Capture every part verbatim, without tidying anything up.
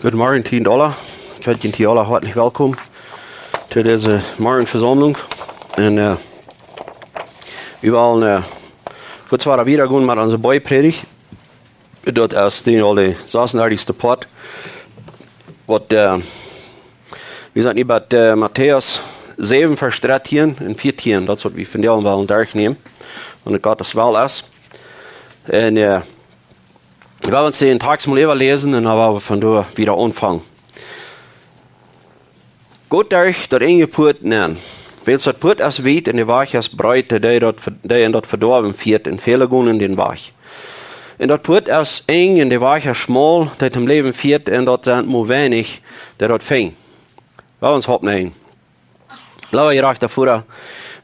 Goodemorjen, Tiet aula. Ekj heet junt aula hoatlich welkom to dise Morjenvesaumlunk. Un, äh, wie wellen, äh, kort wieda gonen met onse Boajeprädicht. Daut es dan aul de sasuntachtigste Poat. Waut, äh, wie sent nu bie, äh, Matäus säwen, Varsch drettieen un vieetieen. Daut es waut wie vondoag wellen derchnämen. Wan et Gott sien Wellen es. Un, äh, wie wellen ons dän Tekst mol äwaläsen un dan wellen wie von doa wieda aunfangen. Got derch daut enje Puat nenn. Wiels daut Puat es wiet un de Wajch es breet, dee daut, dee en daut Vedoawen fieet, un väle gonen dän Wajch. Un daut Puat es enj un de Wajch es schmaul, dee toom Läwen fieet, un daut sent mau weinich, dee daut finjen. Lot ons oppstonen. Leewa jerajchta Voda,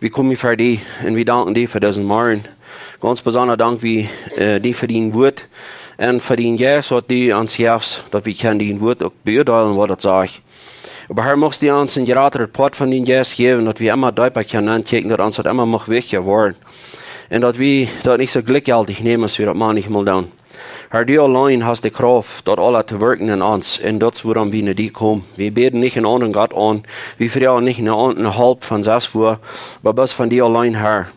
wie komen ver die un wie danken die fa disen Morjen. Gaunz besonda dank wie, äh, die fa dien Wuat un fa dän Jeist, waut du ons jefst, daut wie kjennen dien Wuat uk beuadeelen, waut daut sajcht. Oba Herr, muchst du ons een jratret Poat von dän Jeist jäwen, daut wie emma deepa kjennen aunkjikjen, daut ons daut emma mucht wichtja woaren. Un daut wie daut nich soo jlikjjeltich nämen, aus wie daut mau nich mol doonen. Herr, du auleen hast de Krauft, daut aules to wirkjen en ons, un daut es wuarom wie no die komen. Wie bäden nich eenen aundren Gott aun, wie froagen nich eene aun-, eene Help von sest wua, oba bloos von die auleen, Herr.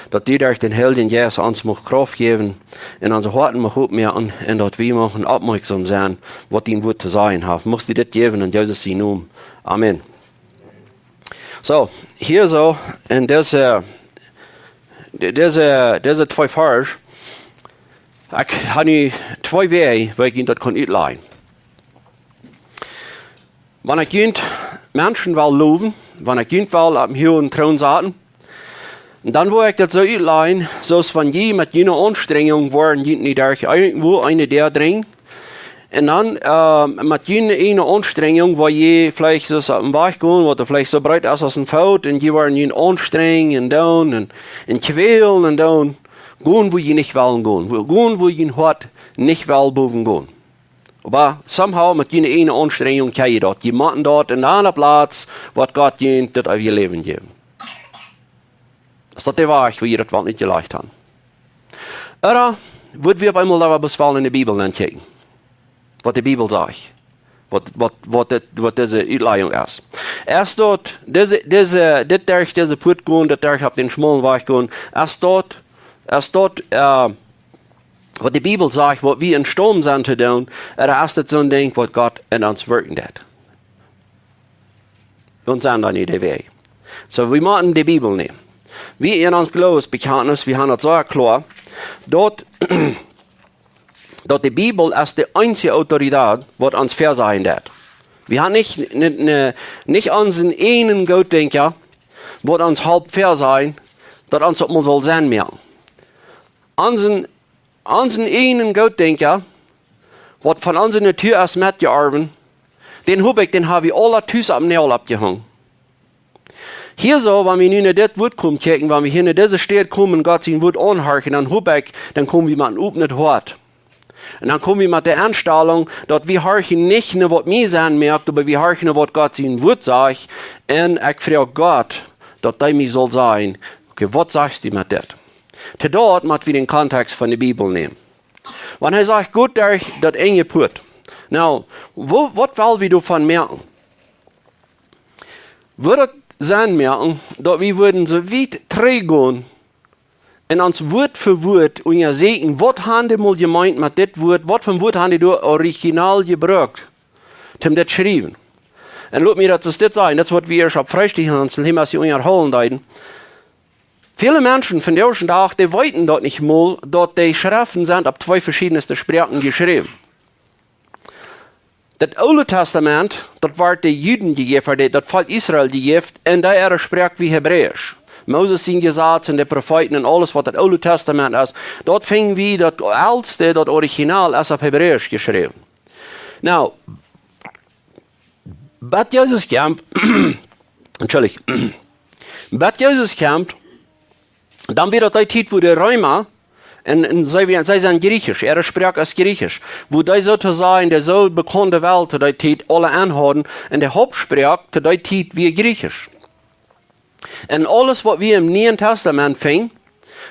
Daut du derch dän Heiljen Jeist ons mucht Krauft jäwen un onse Hoaten mucht oppmoaken un daut wie muchten oppmoakjsom sennen, waut dien Wuat to sajen haft. Muchst du dit jäwen en Jesus sienen Nomen. Amen. Soo, hia soo en dise, de-, dise, dise twee Varsch, ekj hab nu twee Wäaj, woo ekj junt daut kaun utlajen. Wan ekj junt Menschen well lowen, wan ekj junt well opp dän huagen Troon saten, dan wudd ekj daut soo utlajen, soo aus wan jie met june Aunstrenjunk woaren junt nich derch irjentwua eene Däa drinjen. Un dan, äh, met june eene Aunstrenjunk, wua jie veleicht soo opp een Wajch gonen, waut veleicht soo breet es aus een Foot, un jie woaren junt aunstrenjen un doonen un, un kjwälen un doonen, gonen wua jie nich wellen gonen, wua, gonen wua jun Hoat nich well bowen gonen. Oba somehow met june eene Aunstrenjunk kjenn jie daut. Jie motten daut un dan opp latst woat Gott junt daut eewje Läwen jäwen. Es daut de Wajch, woo jie daut wellen utjelajcht haben? Ooda wudden wie opp eemol doa waut bie wellen en de Bibel nenkjikjen? Waut de Bibel sajcht. Waut, waut, waut dit, waut dise Utlajunk es. Es daut, dise, dise, dit derch dise Puat gonen, dit derch opp dän schmaulen Wajch gonen, es daut, es daut, äh, waut de Bibel sajcht, waut wie en Staut sent to doonen, ooda es daut soon Dinkj, waut Gott en ons wirkjen deit? Wie sent dan nich de Wäaj. Soo, wie motten de Bibel nämen. Wie en ons Gloowesbekjantnis, wie haben daut soo kloa, daut, daut de Bibel es de eensje Autoritäit, waut ons väasajen deit. Wie haben nich, nich, nich, nich onsen eenen Gootdenkja, waut ons halpt väasajen, daut ons daut mol saul sennen moaken. Onsen, onsen eenen Gootdenkja, waut von onse Natua es metjeorwen, dän hab ekj, dän hab wie aula tus opp Noagel oppjehongen. Hia soo, wan wie nu no dit Wuat komen kjikjen, wan wie hia no dise Städ komen, Gott sien Wuat aunhorchen, dan hab ekj, dan komen wie met een opnet Hoat. Un dan komen wie met de Enstalunk, daut wie horchen nich no waut mie sennen moakt, oba wie horchen no waut Gott sien Wuat sajcht. Un ekj froag Gott, daut hee mie saul sajen, okay, waut sajchst du met dit? To daut mott wie dän Kontext von de Bibel nämen. Wan hee sajcht, got derch daut enje Puat. Nu, woo, waut well wie doavon moaken? Wudd daut sennen moaken, daut wie wudden soo wiet trigj gonen un ons Wuat fa Wuat unjasieekjen, waut haben dee mol jemeent met dit Wuat, waut fa Wuat haben dee doa original jebrukt, toom dit schriewen? Un lot mie daut es dit sajen, daut es waut wie ieescht opp Freidach aun ons Thema unjahoolen deeden. Väle Menschen vondoag dän Dach, dee weeten daut nich mol, daut de Schreften sent opp twee veschiedne Sproaken jeschräwen. Daut Oole Testament, daut wort de Juden jejäft, daut, daut Volkj Israel jejäft, un dee äare Sproak wia Hebräisch. Moses sien Jesaz un de Profeeten un aules waut daut Oole Testament es, daut finj wie daut elste, daut Original es opp Hebräisch jeschräwen. Nu, bat Jesus kjemt, entschuldicht, bat Jesus kjemt, dan wia daut dee Tiet, wua de Reema, un, un see, wia, see sent Jriechisch, äare Sproak es Jriechisch, wua dee soo to sajen, de soo bekaunde Welt to dee Tiet aule aun hauden, un de Hauptsproak to dee Tiet wia Jriechisch. Un aules waut wie em Nieen Testament finjen,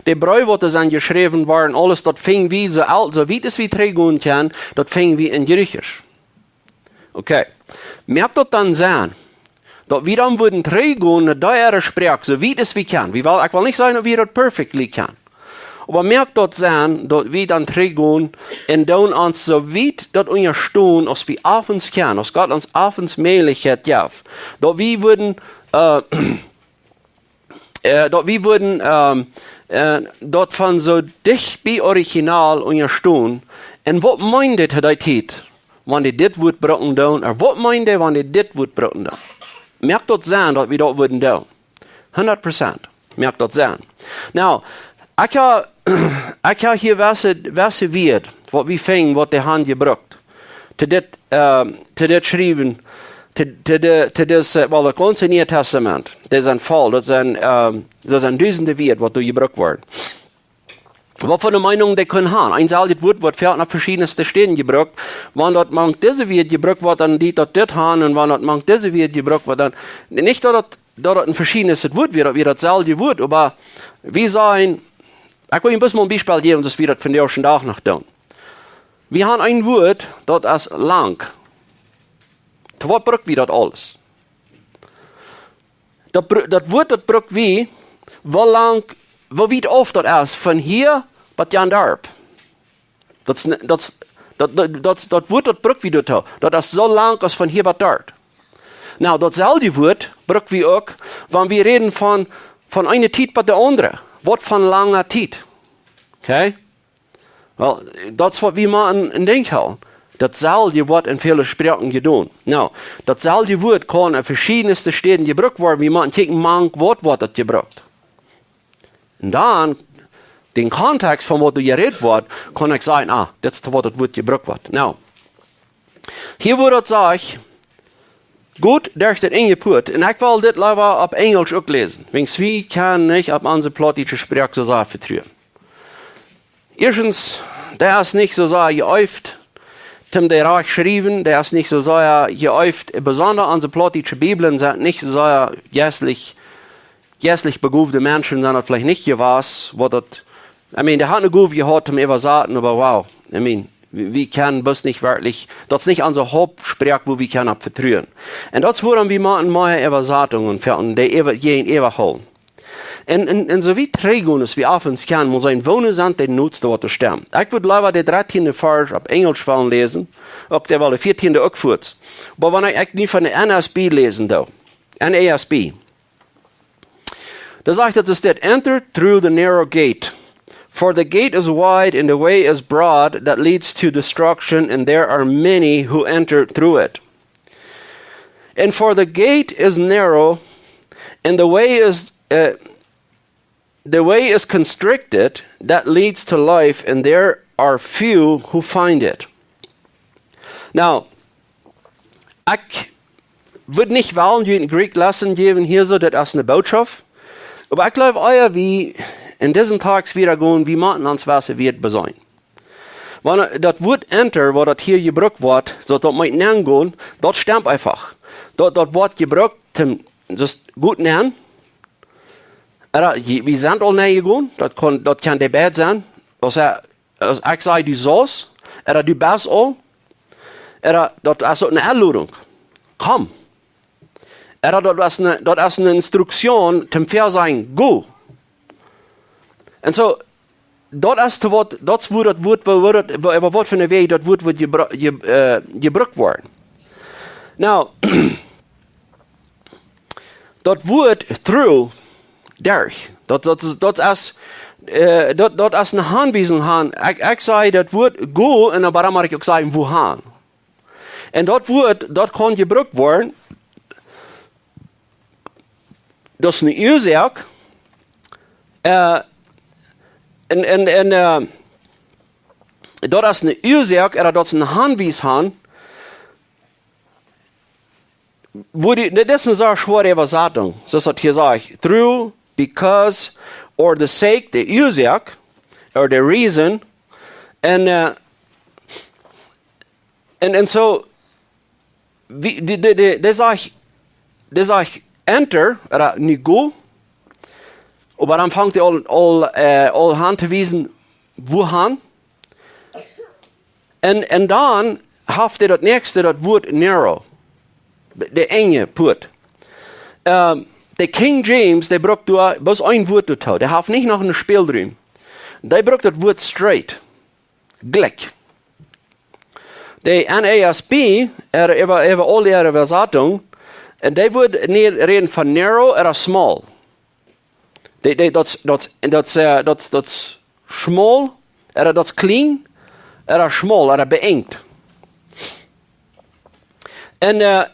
de Breew waut doa sent jeschräwen worden, aules daut finj wie soo oolt, soo wiet aus wie trigj gonen kjennen, daut finj wie en Jriechisch. Okay. Moakt daut dan Senn, daut wie dan wudden trigjgonen no dee äare Sproak, soo wiet aus wie kjennen? Wie well, ekj well nich sajen, daut wie daut perfectly kjennen. Oba moakt daut Senn, daut wie dan trigjgonen un doonen ons soo wiet daut unjastonen, aus wie oft kjennen, aus Gott ons oft Mäajlichkjeit jeft, daut wie wudden, äh, äh, daut wie wudden, ähm, äh, daut von soo dicht bie original unjastonen? Un waut meent dit to dee Tiet, wan dee dit Wuat brucken doonen? Ooda waut meent dee, wan dee dit Wuat brucken doonen? Moakt daut Senn, daut wie daut wudden doonen? Hundat Prozent. Moakt daut Senn. Now, ekj ha, ekj ha hia wese, wese Wieed, waut wie finjen, waut dee han jebrukt. To dit, äh, to dit schriewen, to, to de, to dis, äh, well, daut gaunze Niee Tastament, dee sent voll, daut sent, äh, daut sent dusende Wieed, waut doa jebrukt woaren. Waut fa eene Meenunk dee kjennen han. Een selwjet Wuat woat foaken opp veschiedne Städen jebrukt. Wan daut mank dise Wieed jebrukt woat, dan deit daut dit han, un wan daut mank dise Wieed jebrukt woat, dan, nich daut daut, daut daut een veschiednet Wuat wia, daut wia daut selwje Wuat, oba wie sajen, ekj well junt bloos mol een Biespel jäwen, soo aus wie daut vondoag dän Dach noch doonen. Wie han een Wuat, daut es lang. To waut bruk wie daut aules? Daut bru-, daut Wuat, daut bruk wie, woo lang, woo wiet auf daut es, von hia bat jan Darp. Daut es ne-, daut es, daut, daut, daut, daut Wuat, daut bruk wie doatoo. Daut es soo lang aus von hia bat doat. Now, daut selwje Wuat bruk wie uk, wan wie räden von, von eene Tiet bat de aundre. Waut von lange Tiet. Okay? Well, daut es waut wie mau een, een Dinkj haben. Daut selwje woat en väle Sproaken jedonen. Now, daut selwje Wuat kaun en veschiedne Städen jebrukt woaren, wie mau een Tieekjen mank waut woat daut jebrukt. Un dan, dän Kontext von waut doa jerät woat, kaun ekj sajen, ah, dit es to waut daut Wuat jebrukt woat. Now, hia woat daut sajcht, Gott derch daut enje Poat. Un ekj well dit leewa opp Enjelsch uk läsen. Wiels wie kjennen nich opp onse plautdietsche Sproak soo sea vetruen. Ieeschtens, dee es nich soo sea jeeeft, toom dee rajcht schriewen, dee es nich soo sea jeeeft, besonda onse plautdietsche Bibeln sent nich soo sea jeistlich, jeistlich begowde Menschen sent daut veleicht nich jewast, waut daut, I mean, dee hauden eene Gow jehaut toom äwasaten, oba wow, I mean, wie, wie kjennen bloos nich werkjlich, daut es nich onse Hauptsproak, wua wie kjennen opp vetruen. Un daut es wuarom wie mau un mea Äwasatungen fa dee äwa-, jäajen äwahoolen. Un, un, un soo wiet trigj aus wie oft kjennen, mott sennen, woone sent dee noodste waut to stemmen. Ekj wudd leewa dän dartieenden Varsch opp Enjelsch wellen läsen, uk dee, well, dän vieetieenden uk fuaz. Oba wan ekj, ekj nu von de N S B läsen doo, N A S B, dan sajcht daut, es dit: "Enter through the narrow gate. For the gate is wide and the way is broad that leads to destruction, and there are many who enter through it." And for the gate is narrow, and the way is, uh, the way is constricted that leads to life, and there are few who find it. Now, ekj wudd nich wellen junt eene Greek lesson jäwen hia soo, daut es eene Bootschoft. Oba ekj jleew, ea wie en disen Text wieda gonen, wie motten ons wese Wieed besennen. Wan daut Wuat enter, waut daut hia jebrukt woat, soo daut mott nengonen, daut stemt eefach. Daut, daut woat jebrukt, toom, daut es goot nen. Ooda je-, wie sent aul nenjegonen, daut kaun, daut kaun dee beid sennen. Aus hee, aus ekj saj, du saust, ooda du best aul, ooda daut es uk eene Enlodunk. Komm. Ooda daut es eene, daut es eene Instruktion, toom väasajen, go. Un soo, daut es to waut, daut es wua daut Wuat, wua, wua daut, wua, äwa waut fa eene Wäaj daut Wuat woat jebru-, je-, äh, jebrukt woaren. Now, daut Wuat through, derch, daut, daut, daut es, äh, daut, daut es eene Aunwiesunk han. Ekj, ekj saj daut Wuat go un dan wuarom mott ekj uk sajen, wuahan. Un daut Wuat, daut kaun jebrukt woaren, daut es eene Uasoak, äh, un, un, un, äh, daut es eene Uasoak, ooda daut es eene Aunwiesunk han, wua dee, dit es eene sea schwoare Äwasatunk, soo aus daut hia sajcht, through, because, or the sake, de Uasoak, or the reason, un, äh, un, un soo, wie, dee, dee, dee, dee sajcht, dee sajcht enter, ooda nu go, oba dan fangt hee aul, aul, äh, aul aun to wiesen, wuahan. Un, un dan, haft hee daut näakjste, daut Wuat narrow. De enje Poat. Ähm, de King James, dee brukt doa bloos een Wuat doatoo. Dee haft nich noch een Späarrum. Dee brukt daut Wuat straight. Jlikj. De N A S B, äa äwa, äwa aul äare Äwasatunk, un dee wudd nich räden von narrow ooda small. Dee, dee, daut, daut, daut, äh, daut, daut small, ooda daut kjlien, ooda small, ooda beengt. Un, äh,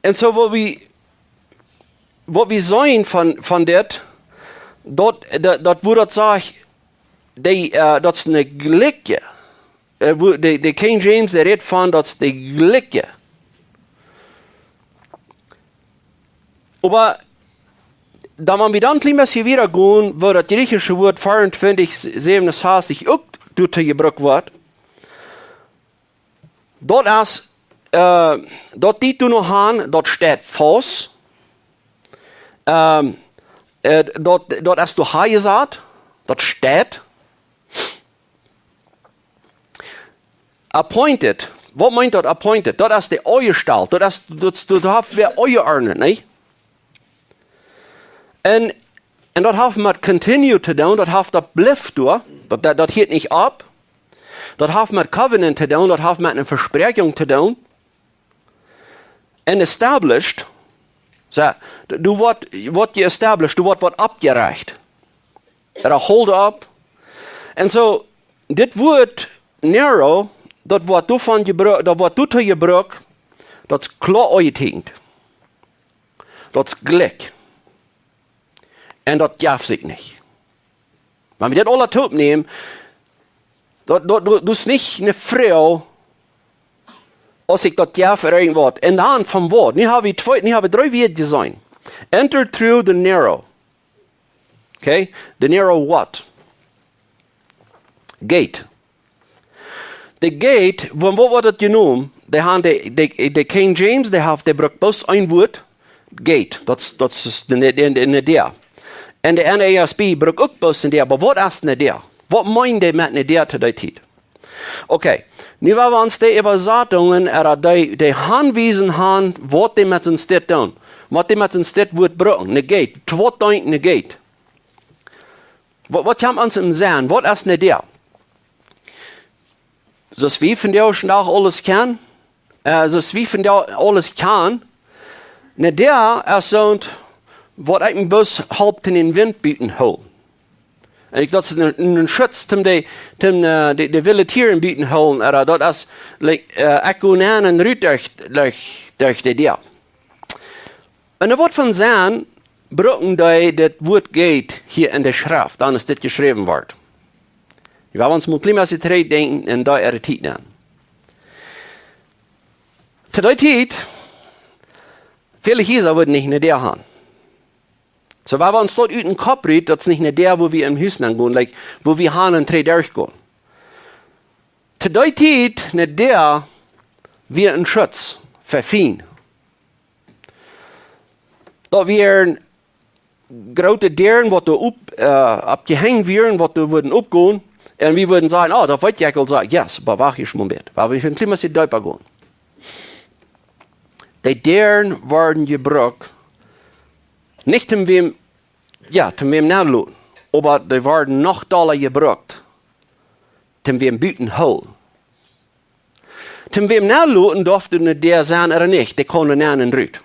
un soo waut wie, waut wie seenen von, von dit, daut, daut, daut Wuat daut sajcht, dee, äh, daut es een Jlikje. Äh, woo, de, de King James, dee rät von, daut es de Jlikje. Oba dan, wan wie dan een kjlien bät wieda gonen, woo daut griechische Wuat vea un twintich säwen un sastich uk doatoo jebrukt woat, daut es, äh, daut deit doa noch aun, daut steit faust. Ähm, äh, daut, daut es doa hanjesat, daut steit. Appointed. Waut meent daut, appointed? Daut es de aunjestalt. Daut es, daut, daut haft wäa aunjeordnet, nich? Un, un daut haft met continue to doonen, daut haft, daut blift doa, daut, daut, daut hieet nich opp. Daut haft met covenant to doonen, daut haft met eene Vespräakjunk to doonen. Un established, soo, doa woat, woat jeestablished, doa woat waut oppjerajcht. Ooda hold up. Un soo, dit Wuat narrow, daut woat doavon jebru-, daut woat doatoo jebrukt, daut es kloa aunjeteekjent. Daut es jlikj. Un daut jeft sikj nich. Wan wie dit aula toopnämen, daut, daut, daut, daut es nich eene Froag, aus ekj daut jeft ooda irjent waut. Un dan von waut? Nu hab wie twee, nu hab wie dree Wieed jeseenen. Enter through the narrow. Okay? The narrow what? Gate. De Gate, von waut woat daut jenomen? Dee han de, de, de King James, dee haft, dee brukt bloos een Wuat. Gate, daut, daut es de, de, de, de Däa. Un de N A S B brukt uk bloos eene Däa, oba waut es eene Däa? Waut meent dee met eene Däa to dee Tiet? Okay, nu woa wie ons de Äwasatungen, ooda dee, dee Aunwiesungen han, waut dee met soon Stekj doonen. Waut dee met soon Stekj Wuat brucken, eene Gate. Waut deent eene Gate? Waut, waut kjemt ons em Senn? Waut es eene Däa? Soo aus wie vondoag dän Dach aules kjennen, äh, soo aus wie vondoag aules kjennen, eene Däa es soont, waut ekj een Bus halpt en dän Wint buten hoolen. Un ekj, daut es een, een Schutz, om de, om, äh, de, de wille Tieren buten hoolen, ooda daut es, like, äh, ekj go nenn un rut derch, derch, derch de Däa. Un waut von Senn brucken dee dit Wuat Gate hia en de Schreft, dan aus dit jeschräwen woat? Wie woaren ons mol een kjlien bät trigj denkjen en dee äare Tiet nenn. To dee Tiet, väle Hiesa wudden nich eene Däa han. Soo, wan wie ons daut ut dän Kopp rut, daut es nich eene Däa, wua wie em Hus nenn gonen, like, wua wie han un trigj derch gonen. To dee Tiet, eene Däa wia een Schutz fa Fiend. Daut wieren groote Däaren, waut doa op, äh, oppjehengt wieren, waut doa wudden opgonen. Un wie wudden sajen, oh, daut weet ekj aul, saj, yes, oba wacht ieescht mol een bät. Wan wie een kjlien bät deepa gonen. Dee Däaren worden jebrukt, nich om wäm, jo, om wäm nenn to loten, oba dee worden noch dolla jebrukt, om wäm buten hoolen. Om wäm nenn loten, doaf eene Däa sennen ooda nich, dee kunnen nenn un rut.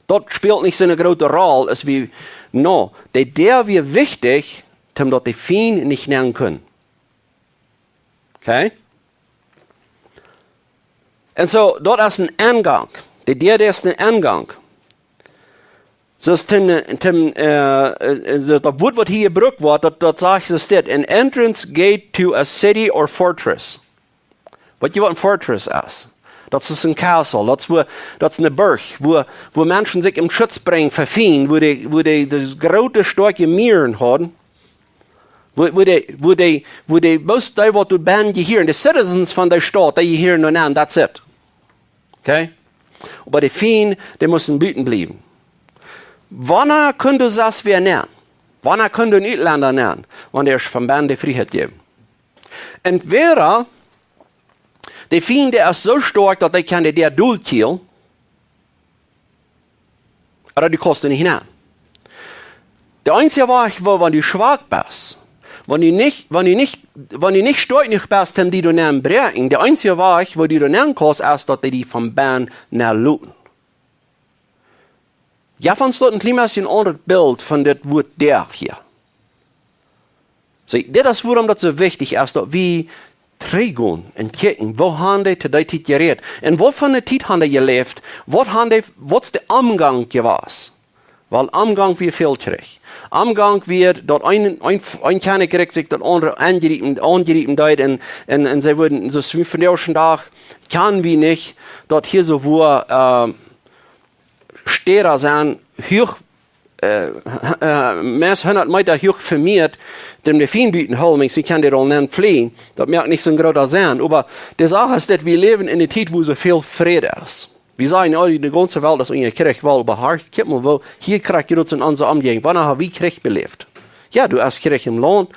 Daut spält nich soone groote Roll aus wie, no, dee Däa wia wichtich, om daut de Fiend nich nenn kunn. Okay? Un soo, daut es een Engank. Dee Däa, daut es een Engank. Soo es een, een, äh, äh, soo daut Wuat, waut hia jebrukt woat, daut, daut sajcht soo dit: an entrance gate to a city or fortress. Weet jie, waut een fortress es? Daut es een castle. Daut es wua, daut es een Borch, wua, wua Menschen sikj em Schutz brinjen fa Fiend, wua dee, wua dee, dee groote, stoakje Muaren hauden. Wua, wua dee, wua dee, wua dee, bloos dee, waut doa bennen jehieren, de citizens von de Staut, dee jehieren doa nenn, that's it. Okay? Oba de Fiend, dee musten buten bliewen. Wanea kunn soo wäa nenn? Wanea kunn een Utlenda nenn? Wan dee von bennen de Frieheit jeef. Entwäda De Fient, dee es soo stoakj, daut dee kaun de Däa dolkjielen. Oba du kaust doa nich nenn. De eensje Wajch, woo, wan du schwak best, wan du nich, wan du nich, wan du nich stoakj jenuach best, om die doa nenn to brinjen, de eensje Wajch, woo du doa nenn kaust, es, daut dee die von bennen nenn loten. Jo, von daut een kjlien bät een aundret Bilt von dit Wuat Däa hia. See, dit es wuarom daut soo wichtich es, daut wie trigjgonen un kjikjen, woo han dee to dee Tiet jerädt? Un waut fa eene Tiet han dee jeläft? Waut han dee, waut es de Omgank jewast? Wiels Omgank wia väl kjrich. Omgank wia daut een, een, een Kjennichrikj sikj daut aundre aunjriepen, aunjriepen deed un, un, un see wudden, soo aus wie vondoag dän Dach, kjennen wie nich, daut hia soo wua, äh, Städa sent, huach, äh, äh, meist hundat Meeta huach vemieet, dee de Fient buten hoolen, see kjennen doa aul nenn flieen, daut moakt nich soon grooten Senn. Oba de Sach es, daut wie läwen en eene Tiet, wua soo väl Fräd es. Wie sajen, oh, de gaunze Welt es unja Kjrich, wiels beharcht, kjikj mol, woo, hia kjrich jie daut en onse Omjäajent. Wanea ha wie Kjrich beläft? Jo, du hast Kjrich em Launt,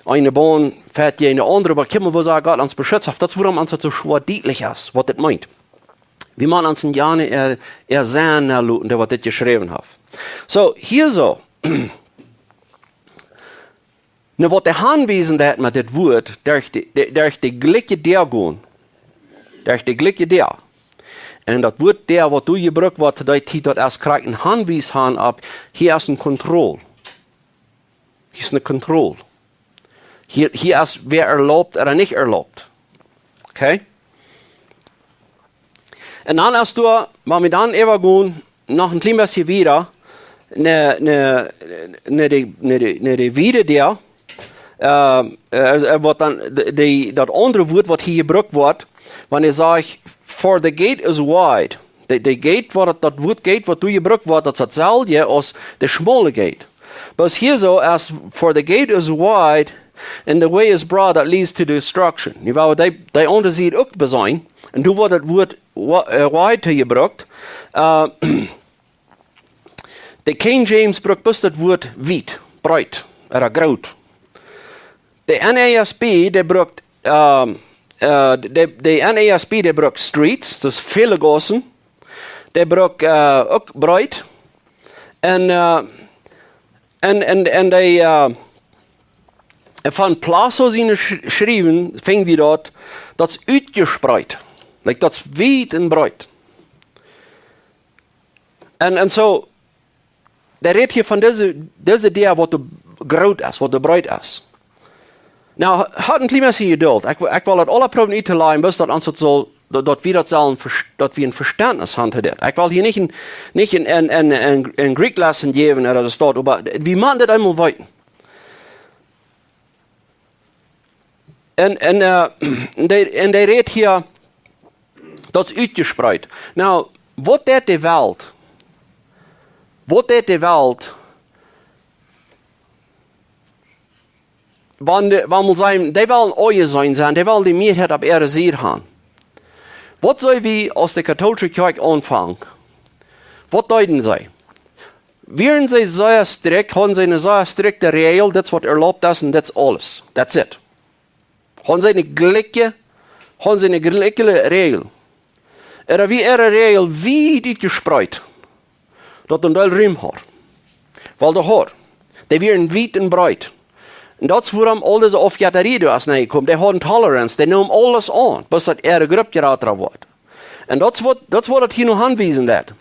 eene Baunt fäat jäajen de aundre, oba kjikj mol, woo sea Gott ons beschutzt haft. Daut es wuarom ons daut soo schwoa dietlich es, waut dit meent. Wie motten ons en jane äa, äa Senn loten, dee waut dit jeschräwen haft. Soo, hia soo. Nu, waut dee aunwiesen deit met dit Wuat, derch de, de, derch de jlikje Däa gonen. Derch de jlikje Däa. Un daut Wuat Däa, waut doa jebrukt woat, daut hia, daut es krakjt een Aunwies han opp, hia es eene Kontroll. Hia es eene Kontroll. Hia, hia es wäa erlaubt ooda nich erlaubt. Okay? Un dan es doa, wan wie dan äwagonen, noch een kjlien bät wieda, no, no, no de, no de, no de wiede Däa, äh, äh, waut dan, de, de, daut aundre Wuat, waut hia jebrukt woat, wan hee sajcht, "For the gate is wide." De, de Gate, waut daut, daut Wuat Gate, waut doa jebrukt woat, daut es daut selwje aus de schmole Gate. Bloos hia soo es, "For the gate is wide and the way is broad that leads to destruction." Nu, wan wie dee, dee aundre Sied uk beseenen, un doa woat daut Wuat wa-, äh, wide jebrukt, äh, de King James brukt bloos daut Wuat wiet, breet, ooda groot. De N A S B, dee brukt, ähm, äh, de, de N A S B, dee brukt streets, daut es väle Gaussen. Dee brukt, äh, uk breet. Un, äh, un, un, un dee, äh, von Plasso siene Sch-, Schriewen finj wie daut, daut es utjespreet. Like, daut es wiet un breet. Un, un soo, dee rät hia von dise, dise Däa, waut doa groot es, waut doa breet es. Nu, haft een kjlien bät Jedult. Ekj, ekj well daut aula proowen uttolajen, bloos daut ons daut saul, daut, daut wie daut sellen, vers-, daut wie een Vestentnis han to dit. Ekj well hia nich een, nich een, een, een, een, een Greek lesson jäwen, ooda daut doa steit, oba wie motten dit eemol weeten. Un, un, äh, dee, un dee rät hia, daut es utjespreet. Nu, waut deit de Welt? Waut deit de Welt? Wan de, wan wie sajen, dee wellen aunjeseenen sennen, dee wellen de Mearheit opp äare Sied han. Waut saj wie, aus de kathoolsche Kjoakj aunfunk? Waut deeden see? Wieren see sea strikt, hauden see eene sea strikte Räajel, dit es waut erlaubt es un dit es aules. That's it. Hauden see eene jlikje, hauden see eene jlikje Räajel. Ooda wia äare Räajel wiet utjespreet, daut een Deel Rum haud. Wiels dee haud, dee wieren wiet un breet. Un daut es wuarom aul dise Aufjettarie doa es nenjekomen. Dee hauden Toleranz, dee neemen aules aun, bat daut äare Grupp jrata woat. Un daut es waut, daut es waut daut hia nu aunwiesen deit.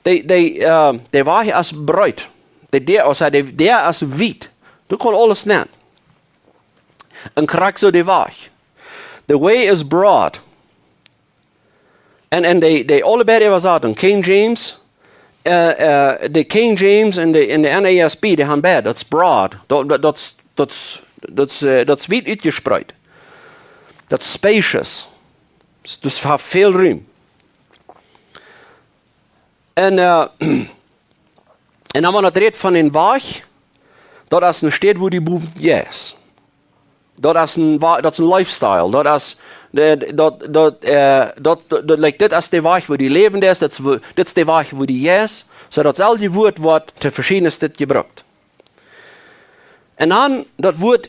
Dee, dee, äh, de Wajch es breet. De Däa, aulsoo, de Däa es wiet. Doa kaun aules nenn. Un krakjt soo de Wajch. The way is broad. Un, un dee, dee aule beid äwasaten, King James, äh, äh, de King James un de, un de N A S B, dee han beid, daut es broad. Daut, daut, daut, daut, daut, äh, daut es wiet utjespreet. Daut es spacious. Daut es, daut haft väl Rum. Un, äh, un dan wan daut rät von een Wajch, daut es eene Städ, wua du bowen jeist. Daut es een Wa-, daut es een Lifestyle. Daut es, de, daut, daut, äh, daut, daut, daut, like, dit es de Wajch, wua du läwen deist, dit es, wua, dit es de Wajch, wua du jeist. Soo daut selwje Wuat woat to veschiedne Städen jebrukt. Un dan daut Wuat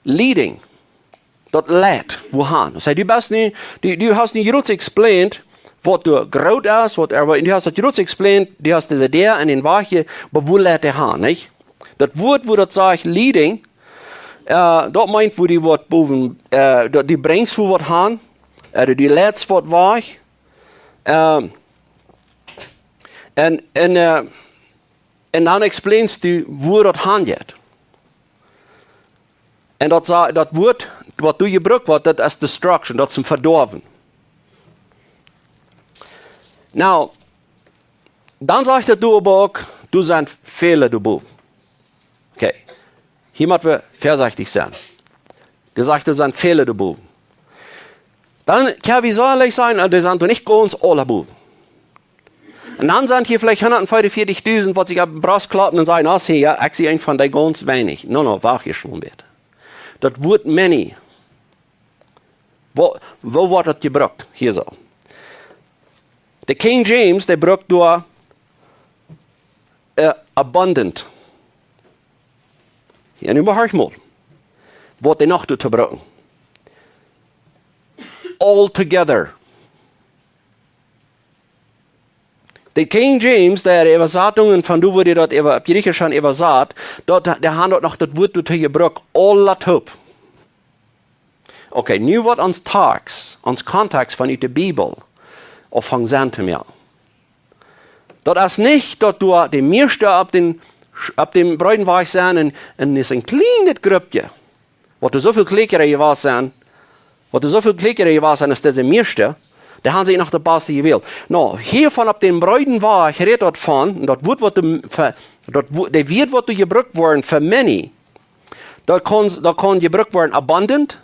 leading. daut leit wua han. Saj, du best nu, du, du hast nu groot explained, waut doa groot es, waut er, du hast daut groot explained, du hast dise Däa en dän Wajch, oba wua leit dee han, nich? Daut Wuat, wua daut sajcht leading, äh, daut meent, wua die waut bowen, äh, daut die brinjst, wua waut han, äh, du leitst waut wajch, äh, un, un, äh, un dan explainst du, wua daut han jeit. Un daut sa-, daut Wuat, waut doa jebrukt woat, daut es destruction, daut es een Vedoawen. Nu, dan sajcht daut doa oba uk, doa sent Fäla doabowen. Okay. Hia motten wie väasechtich sennen. Dee sajcht, doa sent Fäla doabowen. Dan kjenn wie soo ehrlich sennen, un dee sent doa nich gaunz aula bowen. Un dan sent hia veleicht hundat veeaunvieetich dusent, waut sikj opp de Brost kloppen un sajen, ah, see, jo, ekj sie een von dee gaunz weinich. No, no, wacht hia mol een bät. Daut Wuat many. Woo, woo woat daut jebrukt? Hia soo. De King James, dee brukt doa, äh, abundant. Jo, nu mol horch mol. Waut dee noch doa brukt. Altogether. De King James, de Äwasatungen von doa, wua dee daut äwa-, opp Jriechisch han äwasat, daut, dee han daut noch daut Wuat doa jebrukt, aula toop. Okay, nu woat ons Text, ons Kontext von ut de Bibel, aunfangen Senn to moaken. Daut es nich, daut doa de mieeschte opp dän, opp dän breeden Wajch sent un, un es een kjlienet Gruppje, waut doa soo väl kjlekjere jewast sent, waut doa soo väl kjlekjere jewast sent, es dise mieeschte, dee han sikj noch daut baste jewält. Nu, hia von opp dän breeden Wajch rät daut von, un daut Wuat, waut de, fa-, daut Wu-, de Wieed, waut doa jebrukt woaren fa many, daut kaun, daut kaun jebrukt woaren abundant,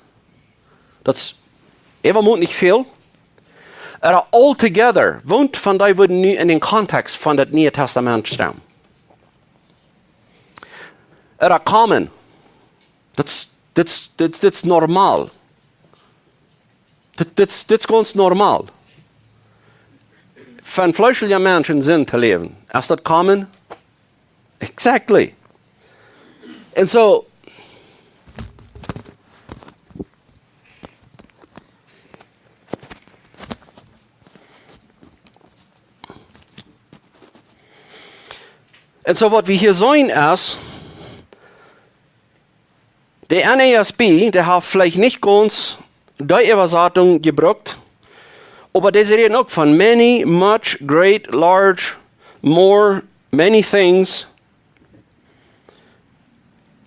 daut es äwamot nich väl, ooda altogether, woont von dee wudden nu en dän Kontext von daut Niee Tastament stemmen. Ooda common. Daut, daut, daut, daut es normal. Daut, daut, daut es gaunz normal. Fa een fleeschelja Mensch en Sind to läwen. Es daut common? Exactly. Un soo, un soo waut wie hia seenen es, de N A S B, dee haft veleicht nich gaunz dee Äwasatunk jebrukt, oba dee räden uk von many, much, great, large, more, many things.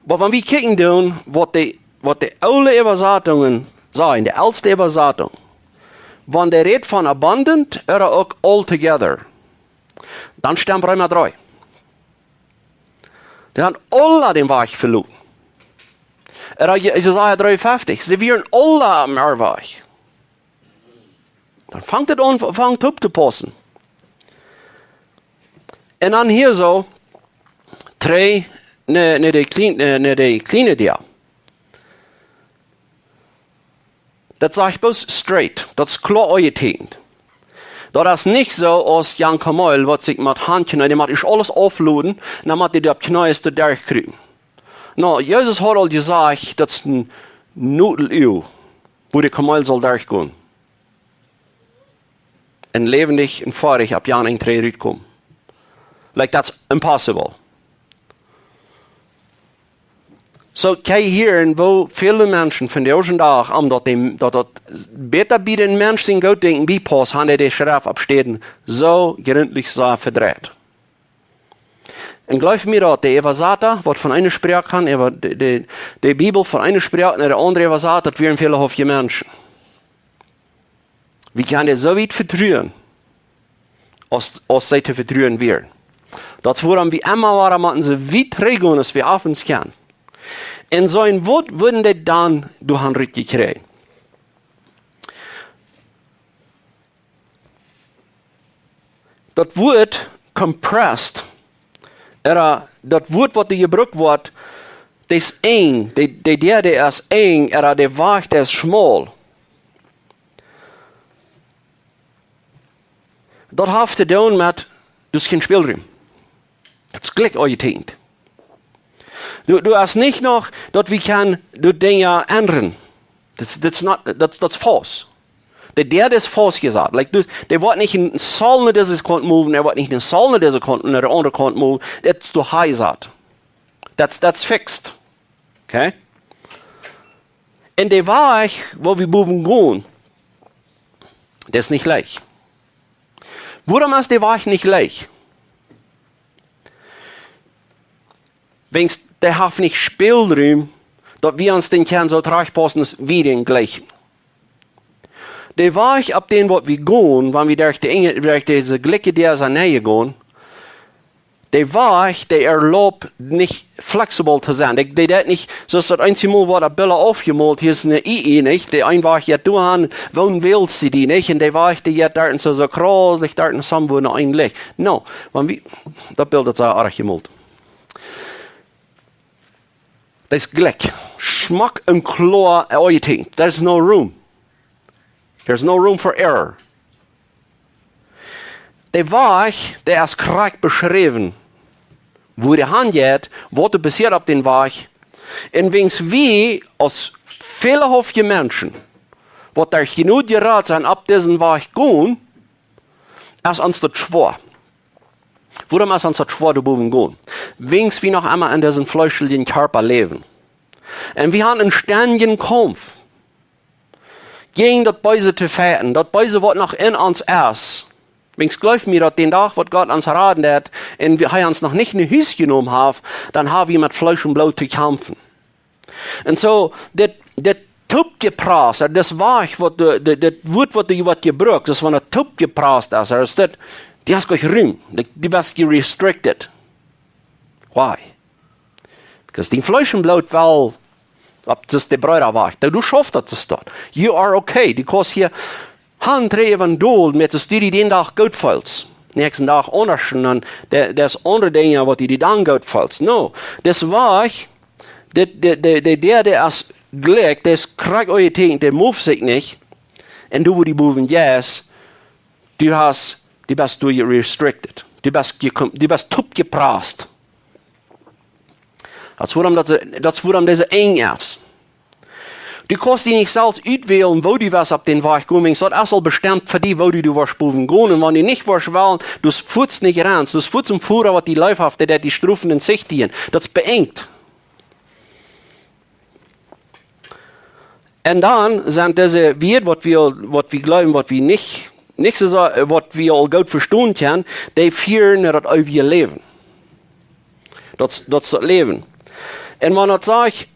Oba wan wie kjikjen doonen, waut de, waut de oole Äwasatungen sajen, de elste Äwasatunk, wan dee rät von abundant ooda uk altogether, dan stemt Reema dree. Dee han aula dän Wajch veloaren. Ooda Je-, Jesaja dreeunfeftich, see wieren aula aum Irrwajch. Dan fangt et aun, fangt opp to paussen. Un dan hia soo, trigj, no, no de kjlien-, no, no de kjliene Däa. Daut sajcht bloos straight, daut es kloa aunjeteekjent. Daut es nich soo aus Jan Kameel, waut sikj met Haunt kjneen, dee mott ieescht aules aufloden, un dan mott dee opp Kjnees doa derchkrupen. Nu, Jesus haud aul jesajcht, daut es een Nodeluw, wua de Kameel saul derchgonen. Un läwendich un foadich opp jan een Tree rutkomen. Like, that's impossible. Soo, kjikj hia, un woo väle Menschen von disen Dach, om daut däm, daut daut bäta bie dän Mensch sien Gootdenkjen biepaust, han dee de Schreft opp Städen soo jrintlich soo vedreit. Un jleew mie daut, de Äwasata, waut von eene Sproak han, äwa de, de, de Bibel von eene Sproak no de aundre äwasat, daut wieren väle Hoofje Menschen. Wie kjennen dee soo wiet vetruen, aus, aus see to vetruen wieren. Daut es wuarom wie emma wada motten soo wiet trigj gonen, aus wie oft kjennen. Un soo een Wuat wudden dee dan doa han rutjekjräajen. Daut Wuat compressed, ooda daut Wuat, waut doa jebrukt woat, dee es enj, dee, dee, dee, dee es enj, ooda dee Wajch, dee es schmaul. Daut haft to doonen met, daut es kjeen Spälrum. Daut es jlikj aunjeteekjent. Du, du hast nich noch, daut wie kjennen, du Dinja endren. That's, that's not, that's, that's false. De Däa es faust jesat. Like, du, dee woat nich een Zoll no dise Kaunt moven, dee woat nich een Zoll no dise Kaunt, no de aundre Kaunt moven. That's too high jesat. That's, that's fixed. Okay? Un de Wajch, woo wie bowen gonen, daut es nich leicht. Wuarom es de Wajch nich leicht? Wäajens dee haft nich Spälrum, daut wie ons dän kjennen soo trajchtpaussen aus wie dän jlikjen. De Wajch opp dän waut wie gonen, wan wie derch de Enj-, derch dise jlikje Däa sent nenjegonen, de Wajch, dee erlaubt nich flexibel to sennen. Dee, dee deit nich, soo aus daut eensjemol woat opp Bilda aufjemolt, hia es een I, I, nich? De een Wajch jeit doa han, woo wellst du die, nich? Un de Wajch, dee jeit doa un soo, soo krakjt, doa un soo, woo een Licht. No, wan wie, daut Bilt, daut es sea oaj jemolt. Daut es jlikj. Schmock un kloa aunjeteekjent. There's no room. There's no room for error. De Wajch, dee es krakjt beschräwen, wua dee han jeit, waut doa passieet opp dän Wajch. Un wäajens wie aus fälahauftje Menschen, waut doa jenuach jerat sent, opp disen Wajch gonen, es ons daut schwoa. Wuarom es ons daut schwoa, doa bowen gonen? Wäajens wie noch emol en disen fleeschlichen Kjarpa läwen. Un wie han een stendjen Kaumf jäajen daut Beese to fechten, daut Beese, waut noch en ons es. Wäajens jleew mie, daut dän Dach, waut Gott ons raden deed, un wie, hee ons noch nich no Hus jenomen haft, dan ha wie met Fleesch un Bloot to kjamfen. Un soo, dit, dit toopjeprast, daut es Wajch, waut de, de, dit Wuat, waut doa woat jebrukt, es wan daut toopjeprast es, es daut, dee es jlikj rum, dee, dee best restricted. Why? Because dien Fleesch un Bloot well opp, daut es de Breeda Wajch. Du, du schaufst daut, daut es daut. You are okay. Du kaust hia han dreien dol met de Studie dän Dach goot feelst. Näakjsten Dach aundasch un dan, dee, daut es aundre Dinja, waut du die dan goot feelst. No, daut es Wajch, de, de, de, de, dee, dee es jlikj, dee es krakjt aunjeteekjent, dee move sikj nich. Un du, wua du bowen jeist, du hast, du best doa restricted. Du best, du best toopjeprast. Daut es wuarom, daut, daut es wuarom dise enj es. Du kaust die nich selfst utwälen, wua du woascht opp dän Wajch gonen, soo daut es aul bestemt fa die, wua du, du woascht bowen gonen. Un wan du nich woascht wellen, du fuats nich ran, du fuats een Foara, waut die leef haft, dee, dee die strofen un sichtigen. Daut es beengt. Un dan sent dise Wieed, waut wie, waut wie jleewen, waut wie nich, nich soo, waut wie aul goot vestonen kjennen, dee fieren no daut eewje Läwen. Daut, daut es daut Läwen. Un wan daut sajcht,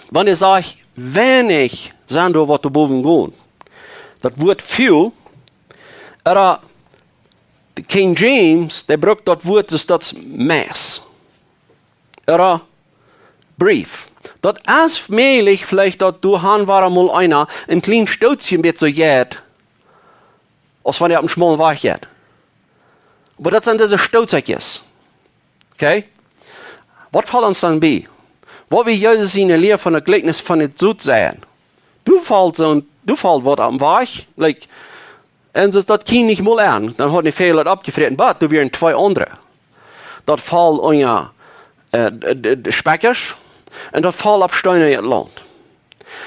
wan hee sajcht, weinich sent doa, waut doa bowen gonen. Daut Wuat few, ooda de King James, dee brukt daut Wuat, daut es mass. Ooda brief. Daut es mäajlich veleicht, daut doa han wada mol eena een kjlien Stootje met soo jeit, aus wan hee opp een schmaulen Wajch jeit. Oba daut sent dise Stootjes. Okay? Waut felt ons dan bie? Waut wia Jesus siene Lia von daut Jlikjnis von daut Sotseien? Du felt soo, du felt waut aum Wajch, like, un soo daut kjeem nich mol aun. Dan haud hee väl daut oppjefräten, but doa wieren twee aundre. Daut foll unja, äh, de, de, de Spikjasch un daut foll opp steenjet Launt.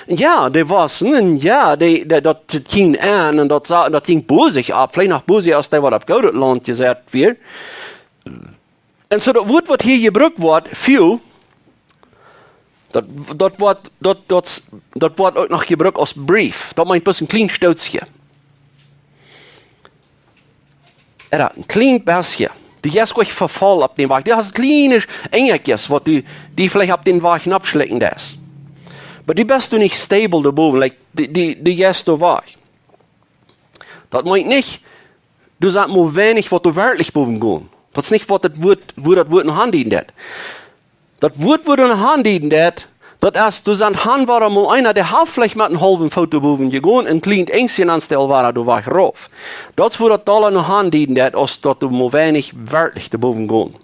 Jo, dee wausen, jo, dee, dee, daut kjeem aun un daut sa-, daut jinkj bosich opp, veleicht noch bosich aus dee waut opp goodet Launt jeseit wia. Un soo daut Wuat, waut hia jebrukt woat, few, daut, daut woat, daut, daut, daut woat uk noch jebrukt aus brief. Daut meent bloos een kjlien Stootje. Ooda een kjlien bestje. Du jeist nich vefaulen opp dän Wajch. Du hast kjliene Enjekjes, waut du, die veleicht opp dän Wajch nopp schlikjen deist. Oba du best doa nich stable doa bowen, like, du, du, du jeist doa wajch. Daut meent nich, doa sent mau weinich, waut doa werkjlich bowen gonen. Daut es nich, waut daut Wuat, wua daut Wuat no aundieden deit. Daut Wuat, wua daut no aundieden deit, daut es, doa sent han wada mol eena, dee haft veleicht met een haulwen Foot doa bowen jegonen, un kjlien Enjkje aunstell wada doa wajch rauf. Daut es, wua daut dolla no aundieden deit, aus daut doa mau weinich werkjlich doa bowen gonen.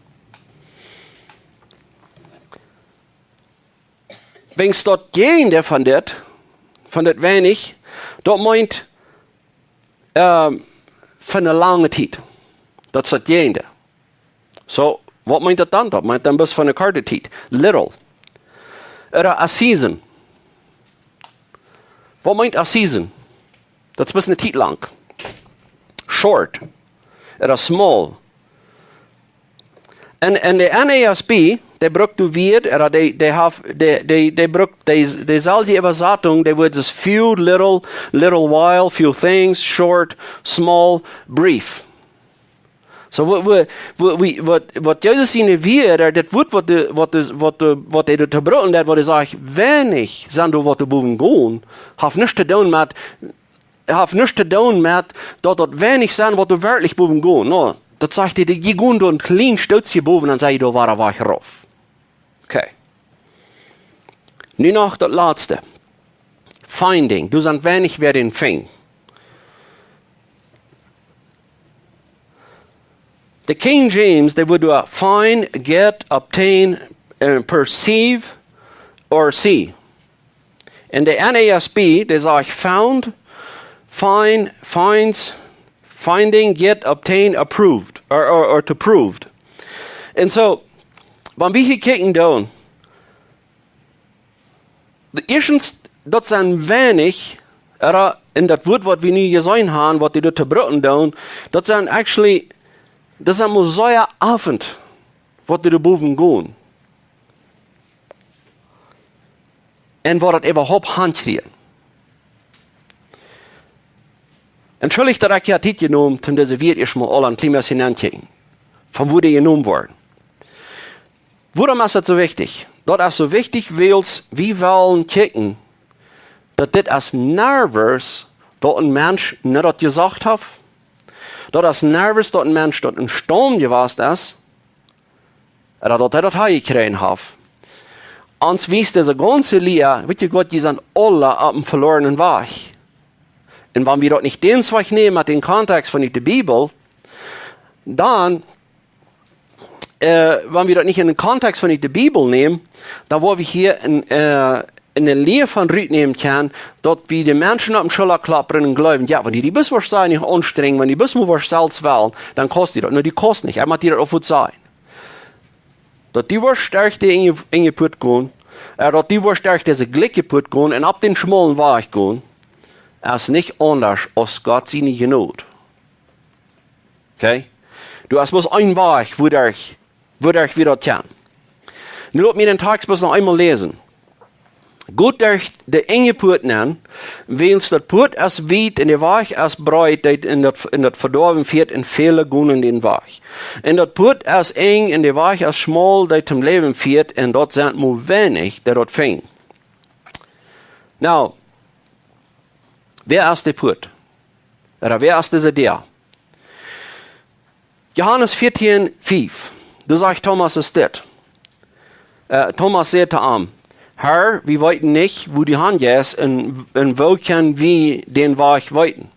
Wäajens daut Jäajendeel von dit, von dit weinich, daut meent, ähm, fa eene lange Tiet. Daut es daut Jäajendeel. Soo, waut meent daut dan? Daut meent dan bloos fa eene korte Tiet. Little. Ooda a season. Waut meent a season? Daut es bloos eene Tiet lang. Short. Ooda small. En, en de N A S B, dee brukt daut Wuat, ooda dee, dee haft, dee, dee, dee brukt dee, deeselwje Äwasatunk, dee Wuat es few, little, little while, few things, short, small, brief. So, waut, waut, waut, waut, waut, waut Jesus siene Wieed, dit Wuat, waut de, waut de, waut de, waut hee doa brukt, daut waut hee sajcht, weinich sent doa waut doa bowen gonen, haft nuscht to doonen met, haft nuscht to doonen met daut daut weinich sent waut doa werkjlich bowen gonen. No, daut sajcht hee, dee gonen doa een kjlien Stootje bowen, dan sent dee doa wada wajch rauf. Okay. Nu noch daut latste. Finding. Doa sent weinich wäa dän finjen. De King James, dee wudd doa find, get, obtain, eh, perceive, or see. En de N A S B, dee sajcht found, find, finds, finding, get, obtain, approved, or, or, or to proved. En soo, wan wie hia kjikjen doonen, de ieeschtens, daut sent weinich, ooda en daut Wuat waut wie nu jeseenen haben, waut dee doa brucken doonen, daut sent actually, daut sent mau sea Owent, waut dee doa bowen gonen. En waut daut äwahaupt hankjrieen. Entschuldicht daut ekj hia Tiet jenomen, om dise Wieed ieescht mol aul een kjlien bät ausenaunda to kjikjen, von wua dee jenomen woaren. Wuarom es daut soo wichtich? Daut es soo wichtich, wiels wie wellen kjikjen, daut dit es nervös, daut een Mensch nich daut jesajcht haft, daut es nervös, daut een Mensch daut em Staum jewast es, ooda daut hee daut hee jekjräajen haft. Ons wiest dise gaunze Lia, weet jie waut, jie sent aula opp eenen velornen Wajch. En wan wie daut nich dän Wajch nämen met dän Kontext von de Bibel, dan, eh, wan wie daut nich en dän Kontext von de Bibel nämen, dan woa wie hia een, eh, eene Lia von rutnämen kjennen, daut wie de Menschen opp de Schulla kloppen un jleewen, jo, wan du die bloos woascht sajen, nich aunstrenjen, wan du bloos mau woascht selfst wellen, dan kaust du daut. No, du kaust nich, hee mott die daut uk goot sajen. Daut du woascht derch de enje, enje Puat gonen, eh, daut du woascht derch dise jlikje Puat gonen un opp dän schmaulen Wajch gonen, es nich aundasch aus Gott siene Jnod. Okay? Du hast bloos een Wajch, wua derch, wua derch wie daut kjennen. Nu lot mie dän Tekst bloos noch eemol läsen. Got derch de enje Puat nenn, wiels daut Puat es wiet un de Wajch es breet, dee en daut, en daut Vedoawen fieet, un väle gonen dän Wajch. Un daut Puat es enj un de Wajch es schmaul, dee toom Läwen fieet, un daut sent mau weinich, dee daut finjen. No, wäa es de Puat? Ooda wäa es dise Däa? Johanes vieetieen fief, doa sajcht Thomas es dit. Eh, Thomas säd to am: "Herr, wie weeten nich, wua du han jeist, un, un woo kjenn wie dän Wajch weeten?"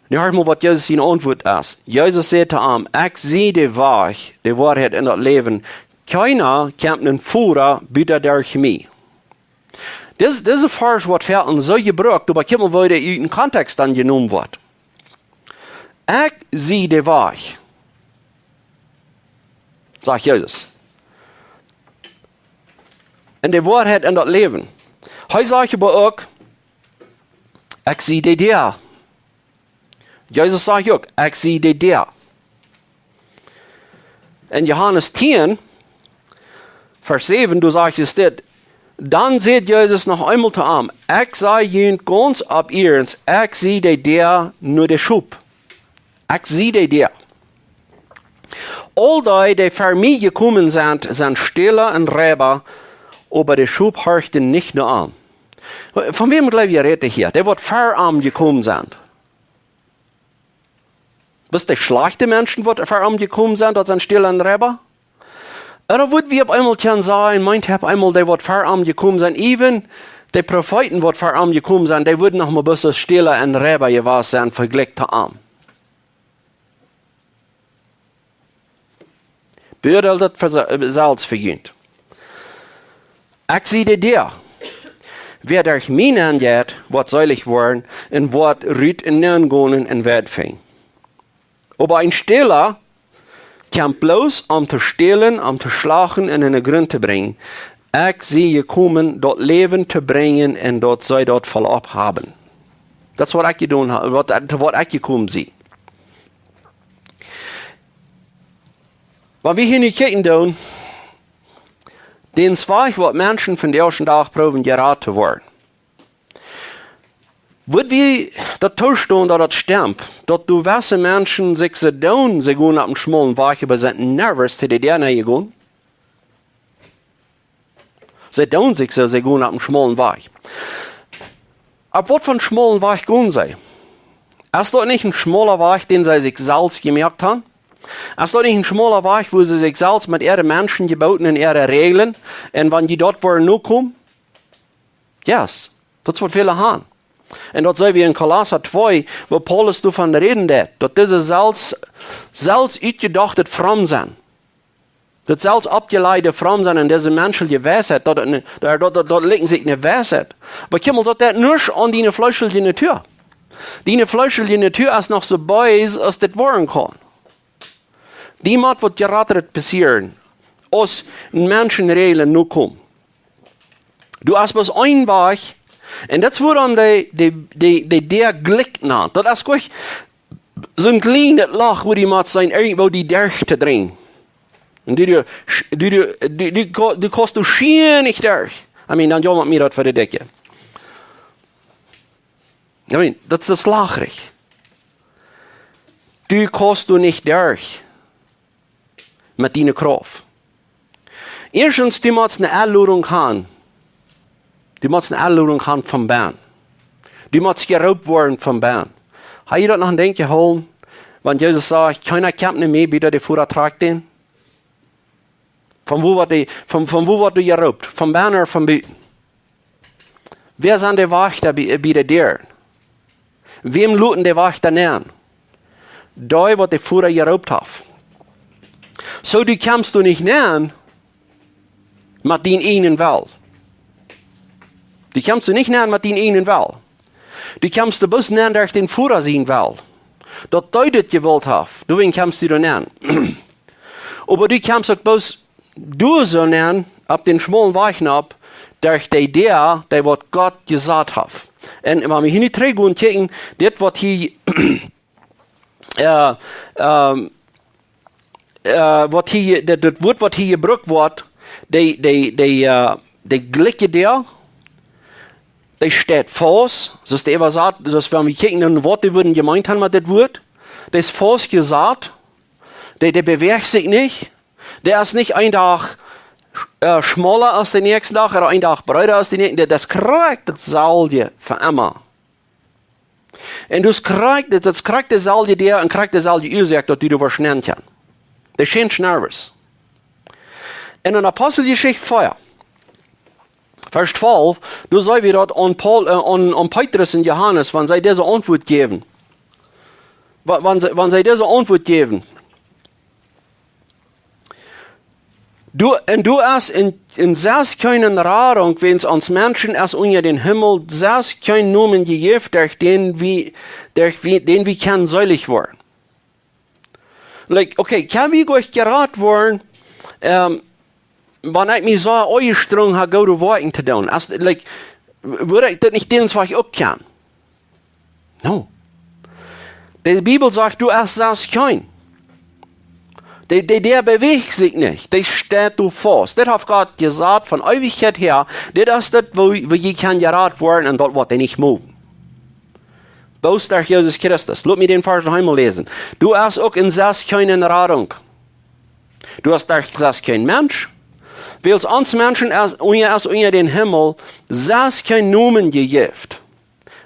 Nu horcht mol, waut Jesus siene Auntwuat es. Jesus säd to am: "Ekj sie de Wajch, de Woarheit un daut Läwen. Kjeena kjemt nom Voda buta derch mie." Dis, dise Varsch woat foaken soo jebrukt, oba kjikj mol, woo dee ut dän Kontext dan jenomen woat. "Ekj sie de Wajch", sajcht Jesus, "un de Woarheit un daut Läwen." Hee sajcht oba uk: "Ekj sie de Däa." Jesus sajcht uk: "Ekj sie de Däa." En Johanes tieen, Varsch säwen, doa sajcht et dit: Dan säd Jesus noch eemol to am: "Ekj saj junt gaunz opp iernst, ekj sie de Däa no de Schop. Ekj sie de Däa. Aul dee, dee ver mie jekomen sent, sent Stäla un Reiba, oba de Schop horchten nich no an." Von wäm jleew jie rät hee hia? Dee waut ver am jekomen sent. Bloos de schlajchte Menschen, waut ver am jekomen sent, daut sent Stäla un Reiba? Ooda wudd wie opp eemol kjennen sajen, meent hee opp eemol, dee waut ver am jekomen sent, even de Profeeten, waut ver am jekomen sent, dee wudden noch mau bloos Stäla un Reiba jewast sennen, vejlikjt to am. Beurteilt daut fa se-, eh, selfst fa junt. "Ekj sie de Däa. Wäa derch mie nenn jeit, woat seelich woaren, un woat rut un nenn gonen un Weid finjen. Oba een Stäla kjemt bloos om to stälen, om to schlachten un em Grunt to brinjen. Ekj sie jekomen, daut Läwen to brinjen un daut see daut voll opp haben. Daut es waut ekj jedonen hab, waut, to waut ekj jekomen sie. Wan wie hia nu kjikjen doonen, dän Wajch, waut Menschen vondoag dän Dach proowen jerat to woaren. Wudd wie daut toostonen, daut daut stemt, daut doa jewesse Menschen sikj soo doonen, see gonen opp eenen schmaulen Wajch, oba sent never to de Däa nenjegonen? See doonen sikj soo, see gonen opp eenen schmaulen Wajch. Opp waut fa schmaulen Wajch gonen see? Es daut nich een schmaula Wajch, dän see sikj selfst jemoakt haben? Es daut nich een schmaula Wajch, wua see sikj selfst met äare Menschen jebooten un äare Räajlen, un wan dee daut woaren nokomen? Yes, daut es waut väle haben. Un daut seenen wie en Kolossa twee, wua Paulus doavon räden deed, daut dise selfst, selfst utjedochte Fromm sent. Daut selfst oppjelajchte Fromm sent un dise menschelje Weisheit, daut, daut, daut, daut, daut likjt sikj ne Weisheit. Oba kjikj mol, daut deit nuscht aun diene fleeschelje Natua. Diene fleeschelje Natua es noch soo bees aus dit woaren kaun. Dee mott waut jeratret passieren, aus Menschen Räajlen nokomen. Doa es bloos een Wajch, un daut es wuarom dee, dee, dee, dee Däa jlikj nant. Daut es jlikj soon kjlienet Loch, wua dee mott sennen, irjentwoo dee derch to drinjen. Un dee, dee, dee, dee, dee, dee ko-, dee kaust du schia nich derch. I mean, dan jo, met mie daut fa de Dikje. I mean, daut es schlajcht. Dee kaust du nich derch met diene Krauft. Ieeschtens, dee mott ne Enlodunk haben. Dee mott ne Enlodunk haben von bennen. Dee mott jeroopt woaren von bennen. Hab jie daut noch een Denkj jehoolen, wan Jesus sajcht, kjeena kjemt no mie, bat hee de Voda trakjt? Von wua woat dee, von, von wua woat dee jeroopt? Von bennen ooda von buten? Wäa sent de Wajchta bie, bie de Däa? Wäm loten de Wajchta nenn? Dee, waut de Voda jeroopt haft. Soo, dee kjemst du nich nenn met dienen eenen Wellen. Dee kjemst du nich nenn met dienen eenen Wellen. Dee kjemst du bloos nenn derch dän Voda sienen Wellen. Daut dee dit jewullt haft, doawäajen kjemst du doa nenn. Oba dee kjemst uk bloos doa soo nenn, opp dän schmaulen Wajch nopp, derch dee Däa, dee waut Gott jesat haft. Un wan wie hia nu trigj gonen, kjikjen, dit waut hia, äh, ähm, äh, waut hia, daut, daut Wuat, waut hia jebrukt woat, dee, dee, dee, äh, dee jlikje Däa, dee steit faust, soo aus de Äwasat, soo aus wan wie kjikjen, waut dee wudden jemeent haben met dit Wuat, dee es faust jesat, dee, dee bewäacht sikj nich, dee es nich een Dach, äh, schmaula aus dän näakjsten Dach, ooda een Dach breeda aus dän näakjsten, dee, daut es krakjt daut selwje fa emma. Un daut es krakjt, daut, daut es krakjt deeselwje Däa un krakjt deeselwje Uasoak, daut dee doa woat schneien kjennen. Dee change never. Un en Aposteljeschicht vea, Varsch twalf, doa seenen wie daut aun Paul, äh, aun, aun Petrus un Johanes, wan see dise Auntwuat jäwen. Wa-, wan see, wan see dise Auntwuat jäwen. Du, un doa es en, en sest kjeene Radunk, wiels ons Menschen es unja dän Himmel sest kjeen Nomen jejäft, derch dän wie, derch wie, dän wie kjennen seelich woaren. Like, okay, kjenn wie goot jerat woaren, ähm, wan ekj mie soo aunjestrungen hab, goode Woakjen to doonen? Aus, like, wudd ekj daut nich dän Wajch uk kjennen? No. De Bibel sajcht, doa es sest kjeen. Dee, dee, dee bewäacht sikj nich. Dee steit doa faust. Dit haft Gott jesat von Eewichkjeit häa. Dit es daut, woo, woo jie kjennen jerat woaren un daut woat dee nich moven. Bloos derch Jesus Christus. Lot mie dän Varsch noch eemol läsen. Doa es uk en sest kjeene Radunk. Doa es derch sest kjeen Mensch. Wiels ons Menschen es, unja, es unja dän Himmel sest kjeen Nomen jejäft.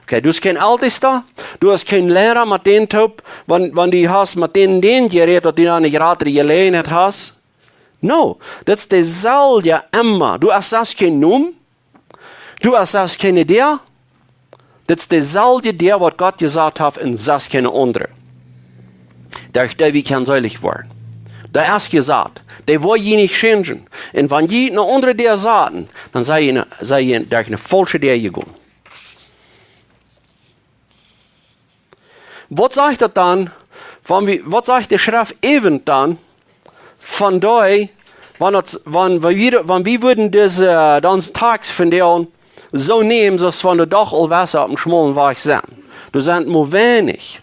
Okay, doa es kjeen Eltesta, doa es kjeen Liera met dän toop, wan, wan du hast met dän, dän jerät, daut du dan ne jratre Jeläajenheit hast. No, daut es deeselwje emma. Doa es sest kjeen Nomen, doa es sest kjeene Däa, daut es deeselwje Däa, waut Gott jesat haft, un sest kjeene aundre. Derch dee wie kjennen seelich woaren. Dee es jesat. Dee woa jie nich changen. Un wan jie ne aundre Däa saten, dan sie jie ne, sie jie derch ne faulsche Däa jegonen. Waut sajcht daut dan? Wan wie, waut sajcht de Schreft äwent dan von dee, Wan, daut, wan, wan, wie, wan wie wudden dise, äh, dan Tax von dee aun soo nämen, soo aus wan doa doch aul Wota opp dän schmaulen Wajch sent. Doa sent mau weinich.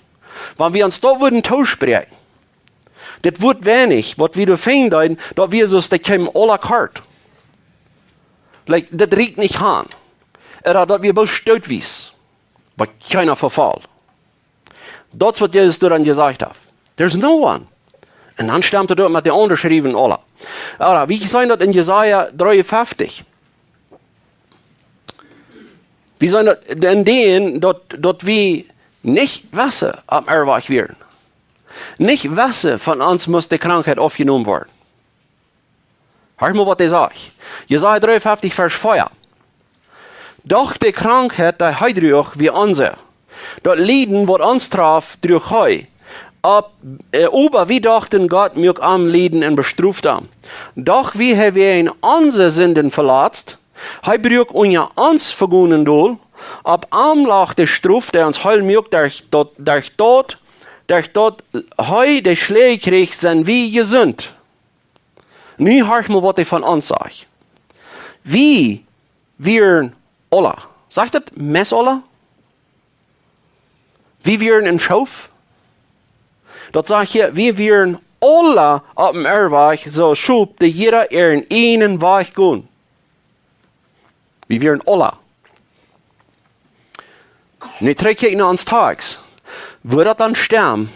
Wan wie ons daut wudden toospräakjen, dit woat weinich, waut wie doa finjen deeden, daut wia soo aus dee kjeemen aula kort. Like, dit rieekjt nich aun. Ooda daut wia bloos stootwies. Oba kjeena vefelt. Daut es waut Jesus doa dan jesajcht haft. There's no one. Un dan stemt et uk met de aundre Schriewen aula. Ooda, wie seenen daut en Jesaja dreeunfeftich. Wie seenen daut en dän, daut, daut wie nich wisten, opp Erwach wieren. Nich wisten, von ons must de Krankheit aufjenomen woaren. Horch mol, waut hee sajcht. Jesaja dreeunfeftich, Varsch vea. Doch de Krankheit, dee hee druach, wia onse. Daut Lieden, waut ons traf, druach hee. Opp, äh, oba wie dochten, Gott muak am lieden un bestroft am. Doch wia hee wäajen onse Sinden veletzt, hee bruak unja ons Vegonen dol, opp am lach de Strof, dee ons heil muak, derch daut, derch daut, derch daut hee de Schläaj kjrieech, sent wie jesunt. Nu horch mol, waut hee von ons sajcht. Wie wieren aula. Sajcht daut meist aula? Wie wieren en Schoof? Daut sajcht hia, wie wieren aula opp dän Erwach, soo aus Schop, dee jieda äaren eenen Wajch gonen. Wie wieren aula. Nu trigj no ons Tax. Wudd daut dan stemmen,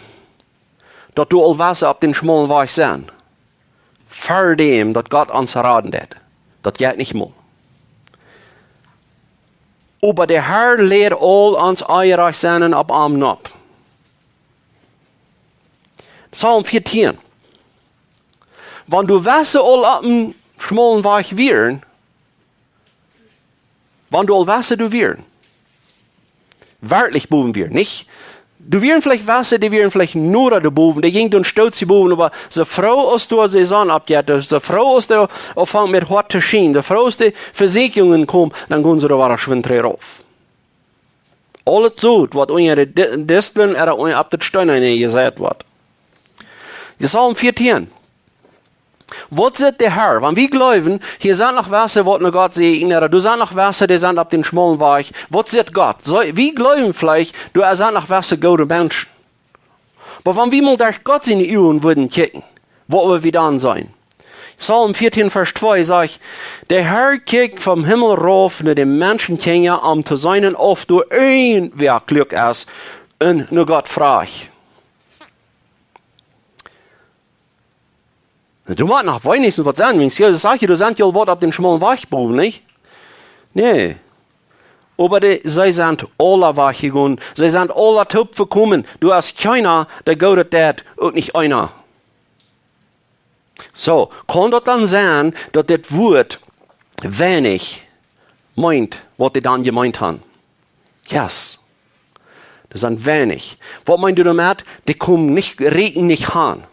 daut doa aul Wota opp dän schmaulen Wajch sent? Ver däm, daut Gott ons raden deed. Daut jeit nich mol. Oba de Herr läd aul ons Onjerajcht sennen opp am nopp. Psalm vieetieen. Wan doa Wota aul opp dän schmaulen Wajch wieren, wan doa aul Wota doa wieren, werkjlich bowen wieren, nich? Doa wieren veleicht Wota, dee wieren veleicht noda doa bowen, dee jinjen dan stootje bowen, oba soo froh aus doa de Sonn oppjeit, soo froh aus doa aunfangt met hoat to schienen, soo froh aus de Vesieekjungen komen, dan gonen see doa wada schwind rauf. Aulet Sot, waut unja de Di-, Distlen ooda unja opp daut Steen nenn jeseit woat. Psalm vieetieen. Waut sajcht de Herr? Wan wie jleewen, hia sent noch Wota, waut no Gott sieekjen, ooda doa sent noch Wota, dee sent opp dän schmaulen Wajch. Waut sajcht Gott? Soo, wie jleewen veleicht, doa sent noch Wota goode Menschen. Oba wan wie mol derch Gott siene Uagen wudden kjikjen, waut wudd wie dan seenen? Psalm vieetieen, Varsch twee sajcht: De Herr kjikjt vom Himmel rauf no de Menschenkjinja, om to seenen, auf doa irjentwäa kluak es, un no Gott froagt. Doa mott noch weens waut sennen, wan Jesus sajcht, doa sent aul waut opp dän schmaulen Wajch bowen, nich? Nä. Oba dee, see sent aula wajchjegonen, see sent aula toop vekomen, doa es kjeena, dee goodet deit, uk nich eena. Soo, kaun daut dan sennen, daut dit Wuat weinich meent, waut dee dan jemeent han? Yes. Daut sent weinich. Waut meent daut doamet? Dee komen nich, rieekjen nich aun.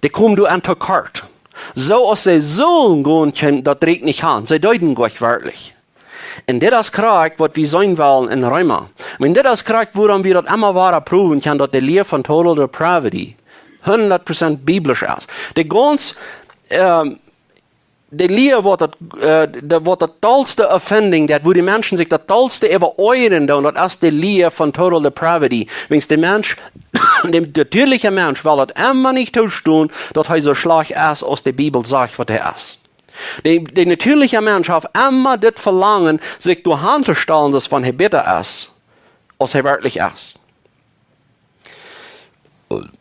Dee komen doa aun to kort. Soo aus see sullen gonen, kjeem, daut rieekjt nich aun. See deeden nich werkjlich. Un dit es krakjt, waut wie seenen wellen en Reema. Oba dit es krakjt, wuarom wie daut emma wada proowen kjennen, daut de Lia von total depravity hundat Prozent biblisch es. De gaunz, ähm, de Lia, waut daut, äh, de, waut daut dollste offending, daut, wua de Menschen sikj daut dollste äwaoajren doonen, daut es de Lia von total depravity. Wiels de Mensch, de, de natieelje Mensch well daut emma nich toostonen, daut hee soo schlajcht es, aus de Bibel sajcht, waut hee es. De, de natieelje Mensch haft emma dit Velangen, sikj doa han to stalen, soo aus wan hee bäta es, aus hee werkjlich es.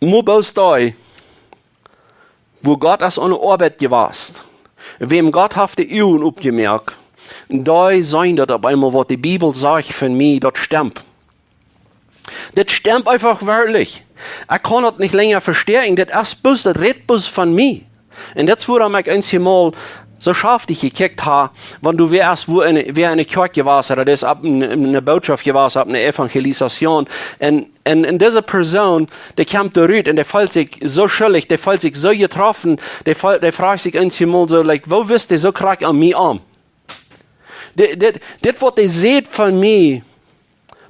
Mau bloos dee, wua Gott es aun de Oabeit jewast, wäm Gott haft de Uagen opjemoakt, dee seenen daut opp eemol, waut de Bibel sajcht von mie, daut stemt. Dit stemt eefach werkjlich. Ekj kaun daut nich lenja vestäakjen. Dit es bloos, daut rät bloos von mie. Un dit es wuarom ekj eenjemol soo schaftich jekjikjt ha, wan du wia es, wua en, wia en de Kjoakj jewast, ooda es opp ne, ne Bootschoft jewast, opp ne Evangelisation. Un, un, un dise Persoon, dee kjemt doa rut un dee feelt sikj soo schuldich, dee feelt sikj soo jetroffen, dee feelt, dee froagt sikj eenjemol soo, like, woo wist dee soo krakjt aun mie aun? Dit, dit, dit waut dee sajcht von mie,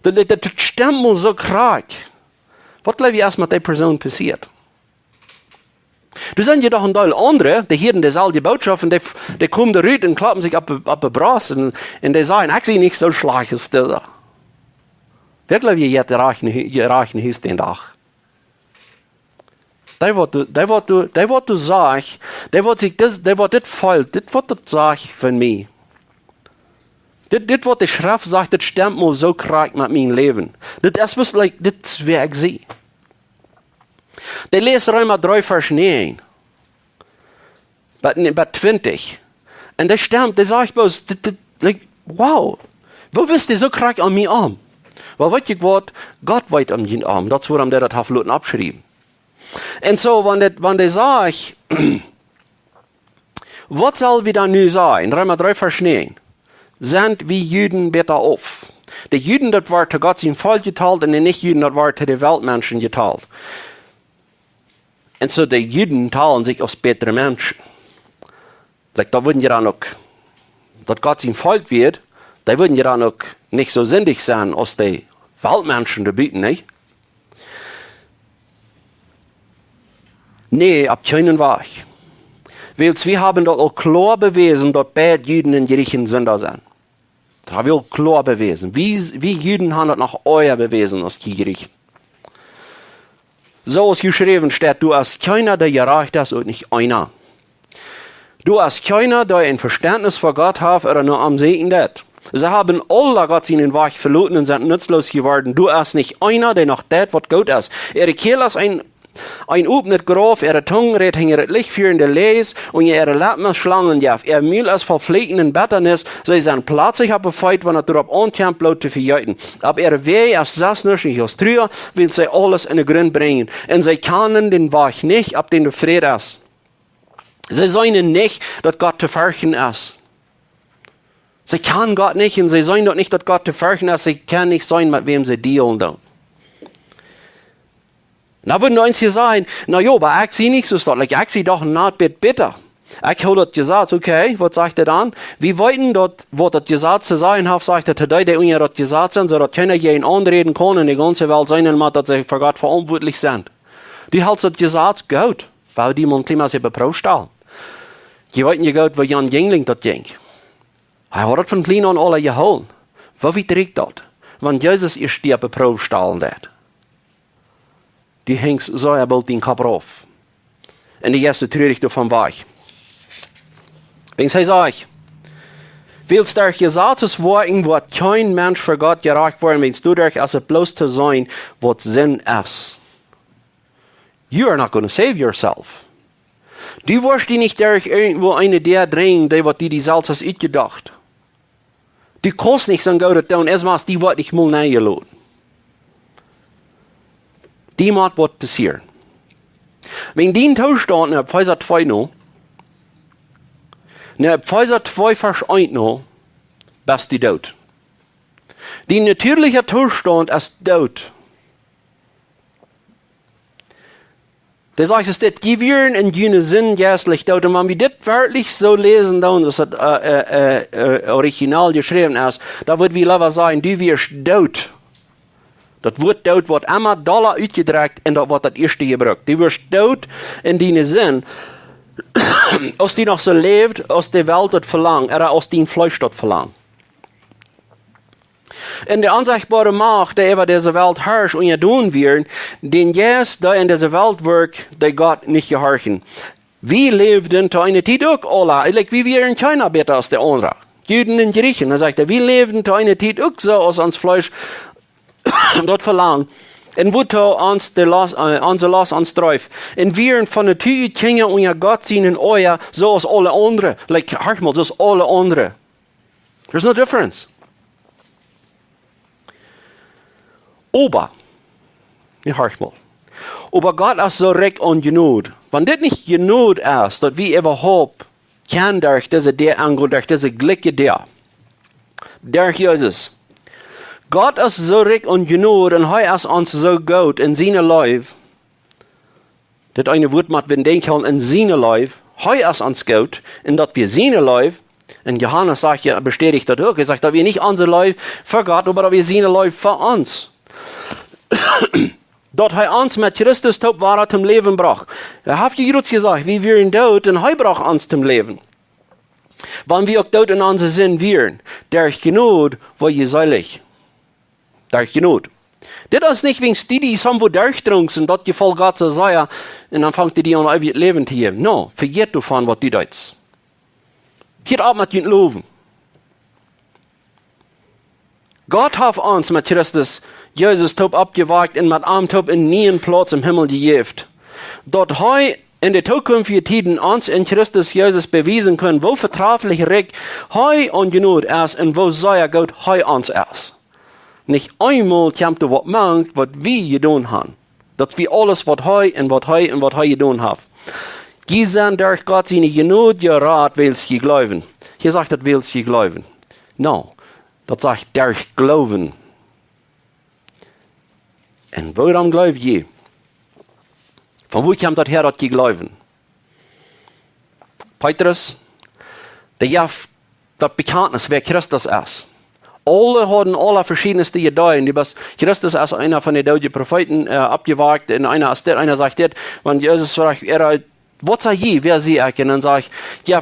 daut, daut, daut stemt mau soo krakjt. Waut jleew jie es met dee Persoon passieet? Doa sent je doch een Deel aundre, dee hieren deeselwje Bootschoft, dee, dee komen doa rut un kloppen sikj opp, opp de Brost un, un dee sajen: "Ekj sie nich soo schlajcht aus dee doa." Wäa jleew jie jeit rajcht no Hu-, jeit rajcht no Hus dän Dach? Dee waut doa, dee waut doa, dee waut doa sajcht, dee waut sikj dis, dee waut dit feelt, dit waut daut sajcht von mie. Dit, dit waut de Schreft sajcht, dit stemt mau soo krakjt met mien Läwen. Dit es bloos, like, dit es wäa ekj sie. Dee läst Reema dree Varsch näajen bat, bat twintich. Un dee stemt, dee sajcht bloos, dit, dit, like, wow. Woo wist dee soo krakjt aun mie aun? Well, weet jie waut? Gott weet aun jun aun. Daut es wuarom dee daut haft loten oppschriewen. Un soo, wan dit, wan dee sajcht, waut sell wie dan nu sajen? Reema dree Varsch näajen. Sent wie Juden bäta auf? De Juden, daut wort to Gott sien Volkj jetalt, un de Nich-Juden, daut wort to de Weltmenschen jetalt. Un soo de Juden talen sikj aus bätre Menschen. Like, daut wudden je dan uk, daut Gott sien Volkj wia, dee wudden je dan uk nich soo sindich sennen aus de Weltmenschen doa buten, nich? Nä, opp kjeenen Wajch. Wiels wie haben daut aul kloa bewäsen, daut beid Juden un Jrichen Sinda sent. Daut hab wie aul kloa bewäsen. Wie, wie Juden haben daut noch ea bewäsen aus jie Jrichen. Soo aus jeschräwen steit: "Doa es kjeena, dee jerajcht es, uk nich eena. Doa es kjeena, dee een Vestentnis fa Gott haft ooda no am sieekjen deit. See haben aula Gott sienen Wajch veloten un sent nutzlos jeworden. Doa es nich eena, dee noch deit, waut goot es. Äare Kjeel es een, een opnet Grauf, äare Tung rät hinja daut Licht fierende Läajes, un äare Leppen es Schlangenjeft. Äa Mul es voll Flieekjen un Bettanis. See sent platzich opp de Feet, wan et doaropp aunkjemt, Bloot to vejeeten. Opp äare Wäaj es sest nuscht aus Trua, wiels see aules en de Grunt brinjen. Un see kjanen dän Wajch nich, opp dän de Fräd es." See seenen nich, daut Gott to ferchten es. See kjanen Gott nich un see seenen daut nich, daut Gott to ferchten es. See kjennen nich seenen, met wäm see dealen doonen. Nu woat nu eena sajen: "Na jo, oba ekj sie nich soo stoakj. Ekj sie doch nich bät bäta. Ekj hool daut Jesaz." Okay, waut sajcht hee dan? Wie weeten daut, waut daut Jesaz to sajen haft, sajcht hee, to dee, dee unja daut Jesaz sent, soo daut kjeena jäajen aunräden kaun un de gaunze Welt seenen mott, daut see fa Gott veauntwuatlich sent. Du helst daut Jesaz goot, wiels du motst mol opp de Proow stalen. Jie weeten je goot, woo Jan Jinjlink daut jinkj. Hee haud daut von kjlien aun aul jehoolen. Woo wiet rieekjt daut, wan Jesus ieescht die opp de Proow stalen deed? Du henjst soo, hee bult dän Kopp rauf. Un du jeist trurich doavon wajch. Wiels hee sajcht: "Wiels derch Jesazes Woakjen woat kjeen Mensch ver Gott jerajcht woaren, wiels doaderch es et bloos to seenen, waut Sind es." You are not gonna save yourself. Du woascht die nich derch irjentwoo eene Däa dränjen, dee waut du die selfst hast utjedocht. Du kaust nich soon goodet doonen, es mau, die woat nich mol nenjeloten. Die mott waut passieren. Wan dien Toostaunt no Efeesa twee no, no Efeesa twee Varsch eent no, best du doot. Dien natieelicha Toostaunt es doot. Dee sajcht, es dit, jie wieren en june Sind jeistlich doot. Un wan wie dit werkjlich soo läsen, dan, aus daut, äh, äh, äh, äh, original jeschräwen es, dan wudd wie leewa sajen, du wieescht doot. Daut Wuat doot woat emma dolla utjedrekjt un daut woat daut ieeschte jebrukt. Du wieescht doot en diene Sind, aus du noch soo läwst, aus de Welt daut velangt, ooda aus dien Fleesch daut velangt. Un de onsechtboare Macht, dee äwa dise Welt harscht, unjadon wieren, dän Jeist, dee en dise Welt wirkjt, dee Gott nich jehorchen. Wie läwden to eene Tiet uk aula, like, wie wieren kjeena bäta aus de aundre. Juden un Jrieechen, dan sajcht hee, wie läwden to eene Tiet uk soo, aus ons Fleesch daut velangt. Un wuatoo ons de Lost, äh, onse Lost ons dreef. Un wieren von Natua Kjinja unja Gott sienen Oaja, soo aus aule aundre. Like, horch mol, soo aus aule aundre. There's no difference. Oba, nu horch mol. Oba Gott es soo rikj aun Jnod. Wan dit nich Jnod es, daut wie äwahaupt kjennen derch dise Däa aungonen, derch dise jlikje Däa, derch Jesus. Gott es soo rikj aun Jnod un hee es ons soo goot en siene Leew. Daut eene Wuat mott wie denkjen aun, en siene Leew. Hee es ons goot, un daut wie siene Leew. Un Johanes sajcht, jo, bestäticht daut uk. Hee sajcht, daut wie nich onse Leew fa Gott, oba daut wie siene Leew fa ons. daut hee ons met Christus toop wada toom Läwen brocht. Hee haft je jrods jesajcht, wie wieren doot un hee brocht ons toom Läwen. Wan wie uk doot en onse Sind wieren, derch Jnod woa jie seelich. Derch Jnod. Dit es nich wäajens du die somewoa derchdrunkst un daut jefoll Gott soo sea, un dan fangt hee die aun eewjet Läwen to jäwen. No, vejät doavon, waut du deist. Hieet opp met junt Lowen. Gott haft ons met Christus Jesus toop oppjewakjt un met am toop eenen nieen Plauz em Himmel jejäft. Daut hee en de tookunftje Tieden ons en Christus Jesus bewiesen kunn, woo vetraflich rikj hee aun Jnod es un woo sea goot hee ons es. Nich eemol kjemt doa waut mank, waut wie jedonen haben. Daut wie aules, waut hee un waut hee un waut hee jedonen haft. Jie sent derch Gott siene Jnod jerat, wiels jie jleewen. Hia sajcht daut, wiels jie jleewen. No, daut sajcht derch Gloowen. Un wuarom jleew jie? Von wua kjemt daut häa, daut jie jleewen? Petrus, dee jeef daut Bekjantnis, wäa Christus es. Aule hauden aule veschiedne Iedeen. Du best, Christus es eena von de doodje Profeeten, äh, oppjewakjt, un eena es dit, eena sajcht dit. Wan Jesus fruach, hee, waut saj jie, wäa sie ekj? Un dan sajcht, jo,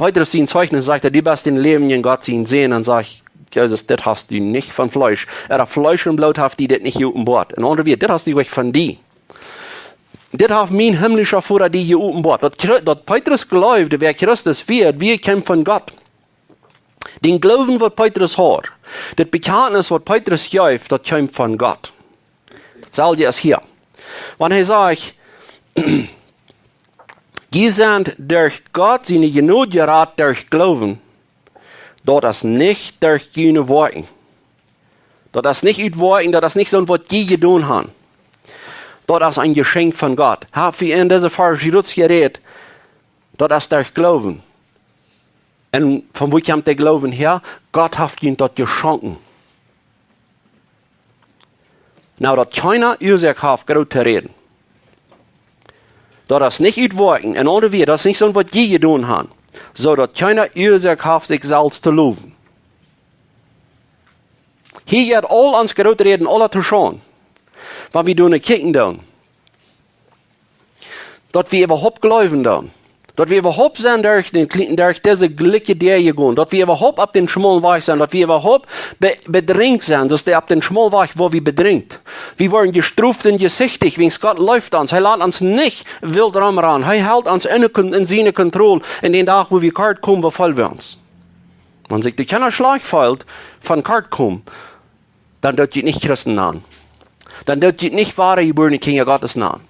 Petrus sien Zeichnis sajcht, du best dän läwendjen Gott sien Sän. Dan sajcht Jesus, dit hast du nich von Fleesch. Äa Fleesch un Bloot haft die dit nich jeopenboat. En aundre Wieed, dit hast du nich von die. Dit haft mien himmlischa Voda die jeopenboat. Daut Chri-, daut Petrus jleewd, wäa Christus wia, wia kjeem von Gott. Dän Gloowen, waut Petrus haud, daut Bekjantnis, waut Petrus jeef, daut kjeem von Gott. Daut selwje es hia. Wan hee sajcht, jie sent derch Gott siene Jnod jerat derch Gloowen, daut es nich derch june Woakjen. Daut es nich ut Woakjen, daut es nich soont, waut jie jedonen haben. Daut es een Jeschenkj von Gott. Haft wie en dise Varsch jrods jerät, daut es derch Gloowen. Un von wua kjemt de Gloowen häa? Gott haft junt daut jeschonken. No, daut kjeena Uasoak haft, groot to räden. Daut es nich ut Woakjen, en aundre Wieed, daut es nich soont, waut jie jedonen haben, soo daut kjeena Uasoak haft, sikj selfst to lowen. Hia jeit aul ons Grooträden, aula to Schaund, wan wie doa no kjikjen doonen. Daut wie äwahaupt jleewen doonen. Daut wie äwahaupt sent derch dän kjlie-, derch dise jlikje Däa jegonen. Daut wie äwahaupt opp dän schmaulen Wajch sent. Daut wie äwahaupt be-, bedrenjt sent. Daut es opp dän schmaulen Wajch, wua wie bedrenjt. Wie woaren jestroft un jesichtich, wiels Gott leeft ons. Hee lat ons nich wilt romrannen. Hee helt ons en, en siene Kontroll. En dän Dach, wua wie kort komen, woo feelen wie ons? Wan sikj de Kjinja schlajcht feelen von kort komen, dan deit jie nich Christen nanen. Dan deit jie nich wadajebuarne Kjinja Gottes nanen.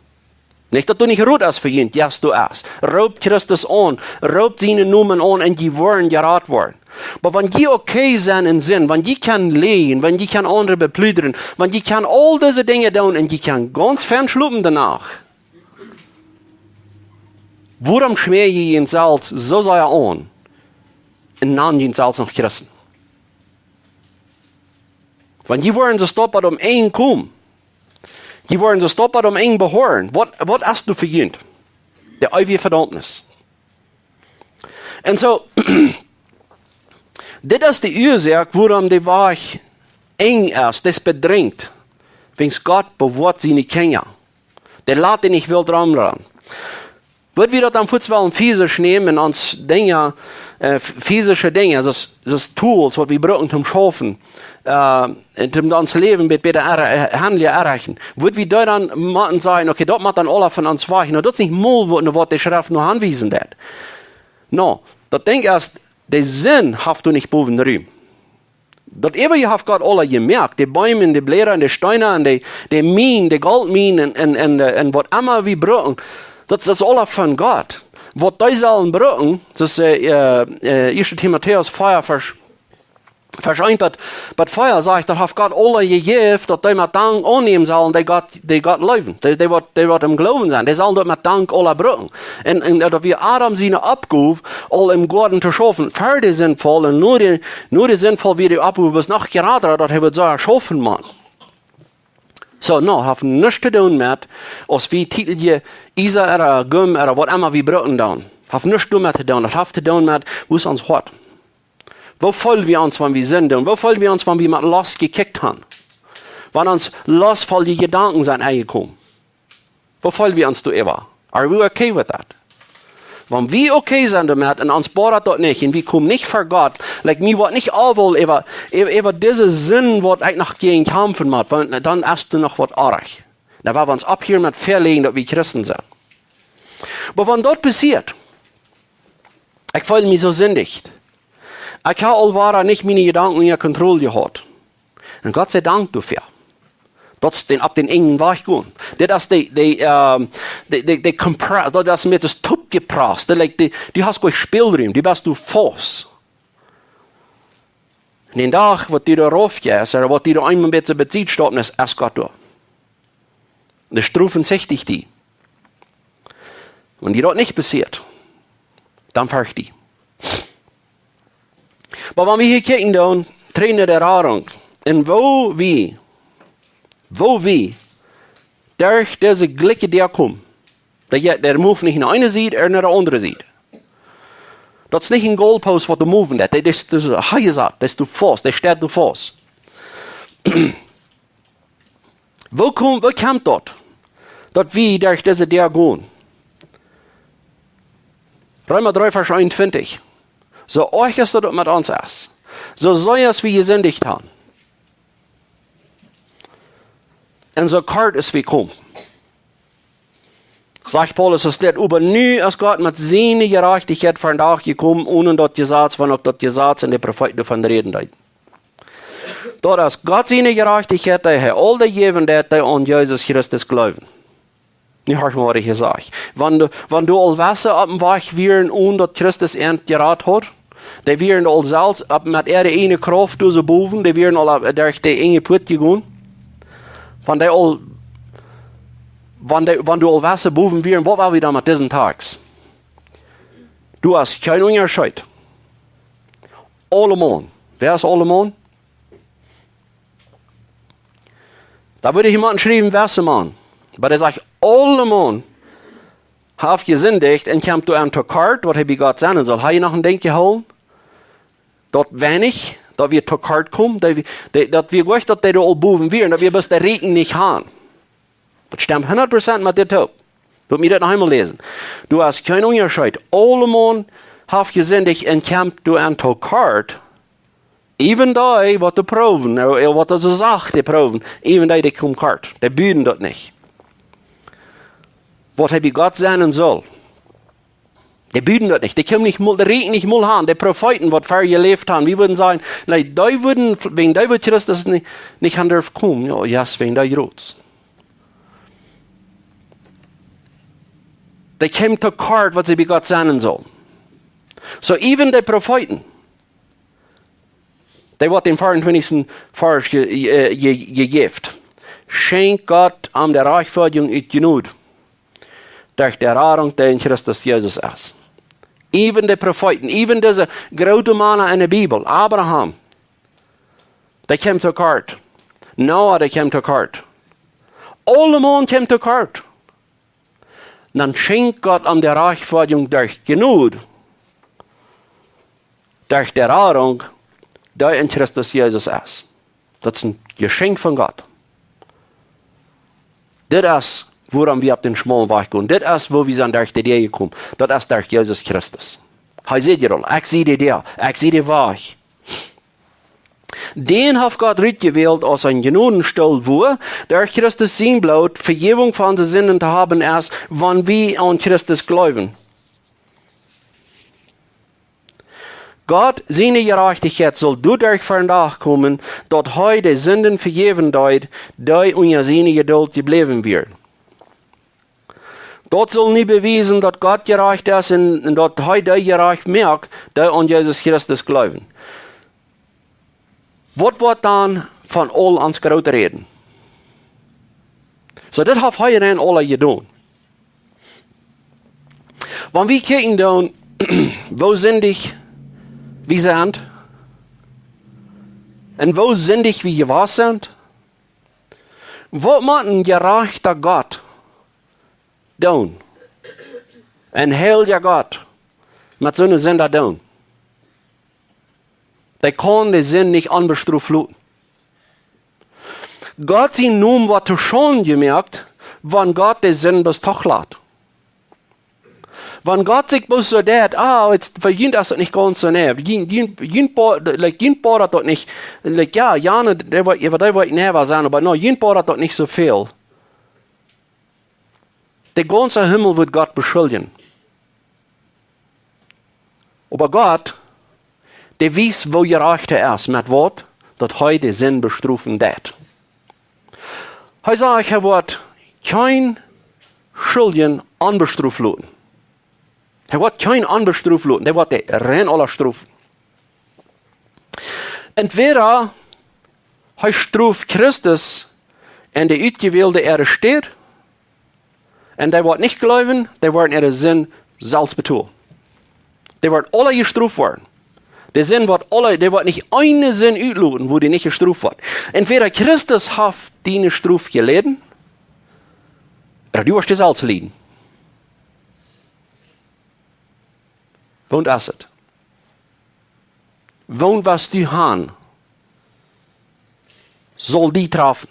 Nich daut doa nich Rot es fa junt, jo, doa es. Roopt Christus aun, roopt sienen Nomen aun un jie woaren jerat woaren. Oba wan jie okay sent en Sind, wan jie kjennen läajen, wan jie kjennen aundre bepludren, wan jie kjennen aul dise Dinja doonen un jie kjennen gaunz fein schlopen de Nacht, wuarom schmäa jie junt selfst soo sea aun un nanen junt selfst noch Christen? Wan jie woaren soo stoppen, om een komen. Jie woaren soo stoppen, om een behoren. Waut, waut es doa fa junt? De eewje Vedaumnis. Un soo, dit es de Uasoak, wuarom de Wajch enj es, daut es bedrenjt. Wiels Gott bewoat siene Kjinja. Dee lat dee nich wilt romrannen. Wudd wie daut dan fuaz wellen physisch nämen en ons Dinja, äh, f-, physische Dinja, soo aus, soo aus Tools, waut wie brucken toom schaufen, äh, un toom ons Läwen bät bäta erre-, äh, handlen, erreichen. Wudd wie doa dan motten sajen, okay, daut mott dan aula von ons wajch. No, daut es nich mol, waut, no waut de Schreft no aunwiesen deit. No, daut Dinkj es, de Sind haft doa nich bowen Rum. Daut äwaje haft Gott aula jemoakt. De Beem un de Bläda un de Steena un de, de Mienen, de Goltmienen un, un, un, äh, un waut emma wie brucken. Daut, daut es aula von Gott. Waut dee sellen brucken, daut es, äh, äh, äh, Ieeschte Timotäus vea, Varsch, Varsch eent bat, bat vea sajcht, daut haft Gott aula jejäft, daut dee met Dank aunnämen sellen, dee Gott, dee Gott leewen. Dee, dee waut, dee waut em Gloowen sent, dee sellen daut met Dank aula brucken. Un, un daut wia Adam siene Oppgow, aul em Goaden to schaufen, ver de Sindfall. Un no de, no de Sindfall wia de Oppgow noch jrata, daut hee wudd soo schaufen motten. Soo, no, haft nuscht to doonen met, aus wie Tieteltje, Iesa ooda Gum ooda waut emma wie brucken doonen. Haft nuscht doamet to doonen. Daut haft to doonen met, woo es ons Hoat? Woo feelen wie ons, wan wie Sind doonen? Woo feelen wie ons, wan wie met Lost jekjikjt haben? Wan ons lostvolle Jedanken sent aunjekomen, woo feelen wie ons doaräwa? Are we okay with that? Wan wie okay sent doamet un ons bothert daut nich un wie komen nich ver Gott, like, mie woat nich aul äwa, äwa, äwa dise Sind, waut ekj noch jäajen kjamfen mott, dan es doa noch waut oajch. Dan woa wie ons opp hia met veleajen, daut wie Christen sent. Oba wan daut passieet, ekj feel mie soo sindicht. Ekj hab aul wada nich miene Jedanken unja Kontroll jehaut. Un Gott sie Dank doafäa. Daut es dän, opp dän enjen Wajch gonen. Dit es de, de, ehm, de, de, de compress, daut es met daut toopjepresst. Daut, like, de, du hast goanich Spälrum, du best doa faust. Un dän Dach, waut du doa rauf jeist, ooda waut du doa eemol een bät besied stoppen es, es Gott doa. De Strof sichtig die. Wan die daut nich passieet, dan fercht die. Oba wan wie hia kjikjen dan, trigj no de Radunk. Un woo wie, woo wie derch dise jlikje Däa komen. Daut je, dee move nich no eene Sied, ooda no de aundre Sied. Daut es nich een goalpost, waut doa moven deit. Daut es, daut es, hee es daut, daut es doa faust, dee steit doa faust. Woo kom, woo kjemt daut, daut wie derch dise Däa gonen? Reema dree, Varsch eenuntwintich. Soo oajch aus daut met ons es, soo sea aus wie jesindicht haben, un soo kort aus wie komen, sajcht Paulus, es dit: Oba nu es Gott met siene Jerajchtichkjeit vondoag jekomen, onen daut Jesaz, wan uk daut Jesaz un de Profeeten doavon räden deeden. Daut es Gott siene Jerajchtichkjeit, dee hee aul dee jäwen deit, dee aun Jesus Christus jleewen. Nu horch mol, waut ekj hia saj. Wan du, wan du aul wesse opp dän Wajch wieren, onen daut Christus an jerat haud, dee wieren aul selfst opp, met äare ieejne Krauft doa soo bowen, dee wieren aul opp, derch de enje Puat jegonen. Wan dee aul, wan dee, wan du aul wesse bowen wieren, waut woa wie dan met disen Tekst? Du hast kjeen Unjascheet. Aulemaun. Wäa es aulemaun? Doa wudd jemaunt schriewen, wäa es aulemaun? Oba dee sajcht, aulemaun haft jesindicht un kjemt doa aun to kort, waut hee bie Gott sennen saul. Hab jie noch een Dinkj jehoolen? Daut weinich, daut wie to kort komen, daut wie, daut, daut wie goanich, daut dee doa aul bowen wieren, daut wie bloos de Rieekjen nich haben. Daut stemt hundat Prozent met dit toop. Lot mie daut noch eemol läsen. Du hast kjeen Unjascheet. Aulemaun haft jesindicht un kjemt doa aun to kort. Even dee, waut dee proowen, ooda, ooda waut dee soo sacht, dee proowen, even dee, dee komen kort. Dee buden daut nich, waut hee bie Gott sennen saul. Dee buden daut nich. Dee komen nich mol, dee rieekjen nich mol aun. Dee Profeeten, waut ver jeläft haben, wie wudden sajen, nä, dee wudden, wäajen dee wudd Christus nich, nich aun derwen komen. Jo, yes, wäajen dee groot. Dee komen to kort, waut see bie Gott sennen sullen. Soo, even de Profeeten, dee waut dän veeauntwintichsten Varsch je-, je-, je-, jejäft, schenkjt Gott an de Rajchtfoadjunk ut Jnod derch de Radunk, dee en Christus Jesus es. Even de Profeeten, even dise groote Mana en de Bibel, Abraham, dee kjeem to kort. Noah, dee kjeem to kort. Aulemaun kjeem to kort. Dan schenkjt Gott an de Rajchtfoadjunk derch Jnod, derch de Radunk, dee en Christus Jesus es. Daut es een Jeschenkj von Gott. Dit es, wuarom wie opp dän schmaulen Wajch gonen. Dit es, woo wie sent derch de Däa jekomen. Daut es derch Jesus Christus. Hee säd je aul, ekj sie de Däa, ekj sie de Wajch. Dän haft Gott rutjewält aus een Jnodenstool, wua derch Christus sien Bloot Vejäwunk von de Sinden to haben es, wan wie aun Christus jleewen. Gott siene Jerajchtichkjeit saul doaderch vondoag komen, daut hee de Sinden vejäwen deed, dee unja siene Jeduld jebläwen wieren. Daut saul nu bewiesen, daut Gott jerajcht es un, un daut hee dee jerajcht moakt, dee aun Jesus Christus jleewen. Waut woat dan von aul ons groote Räden? Soo, dit haft hee rein aula jedonen. Wan wie kjikjen dan, woo sindich wie sent un woo sindich wie jewast sent, waut mott een jerajchta Gott doonen? Een heilja Gott met soone Sinda doonen? Dee kaun de Sind nich onbestroft loten. Gott sien Nomen woat to Schaunden jemoakt, wan Gott de Sind bloos toolat. Wan Gott sikj bloos soo deit, ah, fa junt es daut nich gaunz soo, nä, junt, junt, junt bo-, like, junt bodat daut nich, like, jo, jana, dee woat, jo, dee woat nä sennen, oba nä, junt bodat daut nich soo väl. De gaunze Himmel wudd Gott beschuldjen. Oba Gott, dee wiest, woo jerajcht hee es, met waut, daut hee de Sind bestrofen deit. Hee sajcht, hee woat kjeen Schuldjen onbestroft loten. Hee woat kjeen onbestroft loten, dee woat dee rein aula strofen. Entwäda hee stroft Christus un de Utjewälde äare Städ, un dee woat nich jleewen, dee woaren äare Sind selfst betolen. Dee woaren aula jestroft woaren. De Sind woat aula, dee woat nich eene Sind utloten, wua dee nich jestroft woat. Entwäda Christus haft diene Strof jeläden, ooda du woascht dee selfst lieden. Woont es et? Woont woascht du han? Saul die trafen?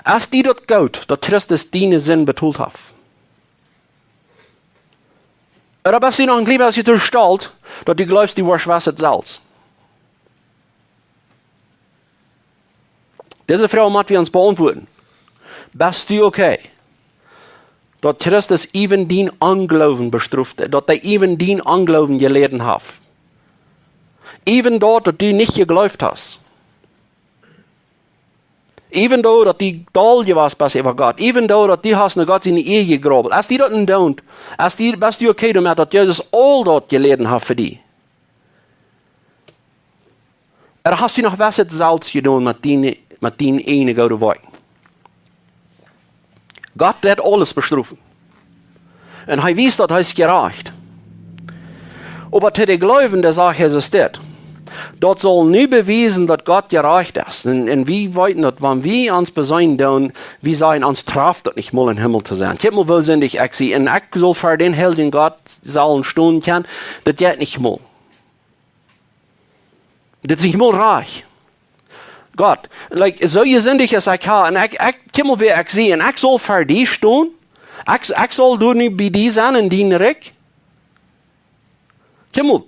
Es die daut goot, daut Christus diene Sind betolt haft? Ooda best du noch een kjlien bät too stolt, daut du jleefst, du woascht wausen selfst? Dise Froag motten wie ons beauntwuaden. Best du okay, daut Christus äwen dien Onjloowen bestroft, daut hee äwen dien Onjloowen jeläden haft? Äwen daut, daut du nich jejleeft hast? Äwen daut, daut du doll jewast best äwa Gott? Äwen daut, daut du hast no Gott siene Ea jegrobbelt? Es die daut een Doont? Es die, best du okay doamet, daut Jesus aul daut jeläden haft fa die? Ooda hast du noch waut selfst jedonen met diene, met diene ieejne goode Woakjen? Gott deit aules bestrofen. Un hee wiest, daut hee es jerajcht. Oba to de Jleewende sajcht Jesus dit: Daut saul nu bewiesen, daut Gott jerajcht es. Un, un wie weeten daut, wan wie ons beseenen doonen, wie sajen, ons traft daut nich mol em Himmel to sennen. Kjikj mol, woo sindich ekj sie. Un ekj saul ver dän heiljen Gott sellen stonen kjennen, daut jeit nich mol. Dit es nich mol rajcht. Gott, like, soo jesindich aus ekj ha, un ekj, ekj, kjikj mol, wäa ekj sie, un ekj saul ver die stonen? Ekj, ekj saul doa nu bie die sennen en dien Rikj? Kjikj mol,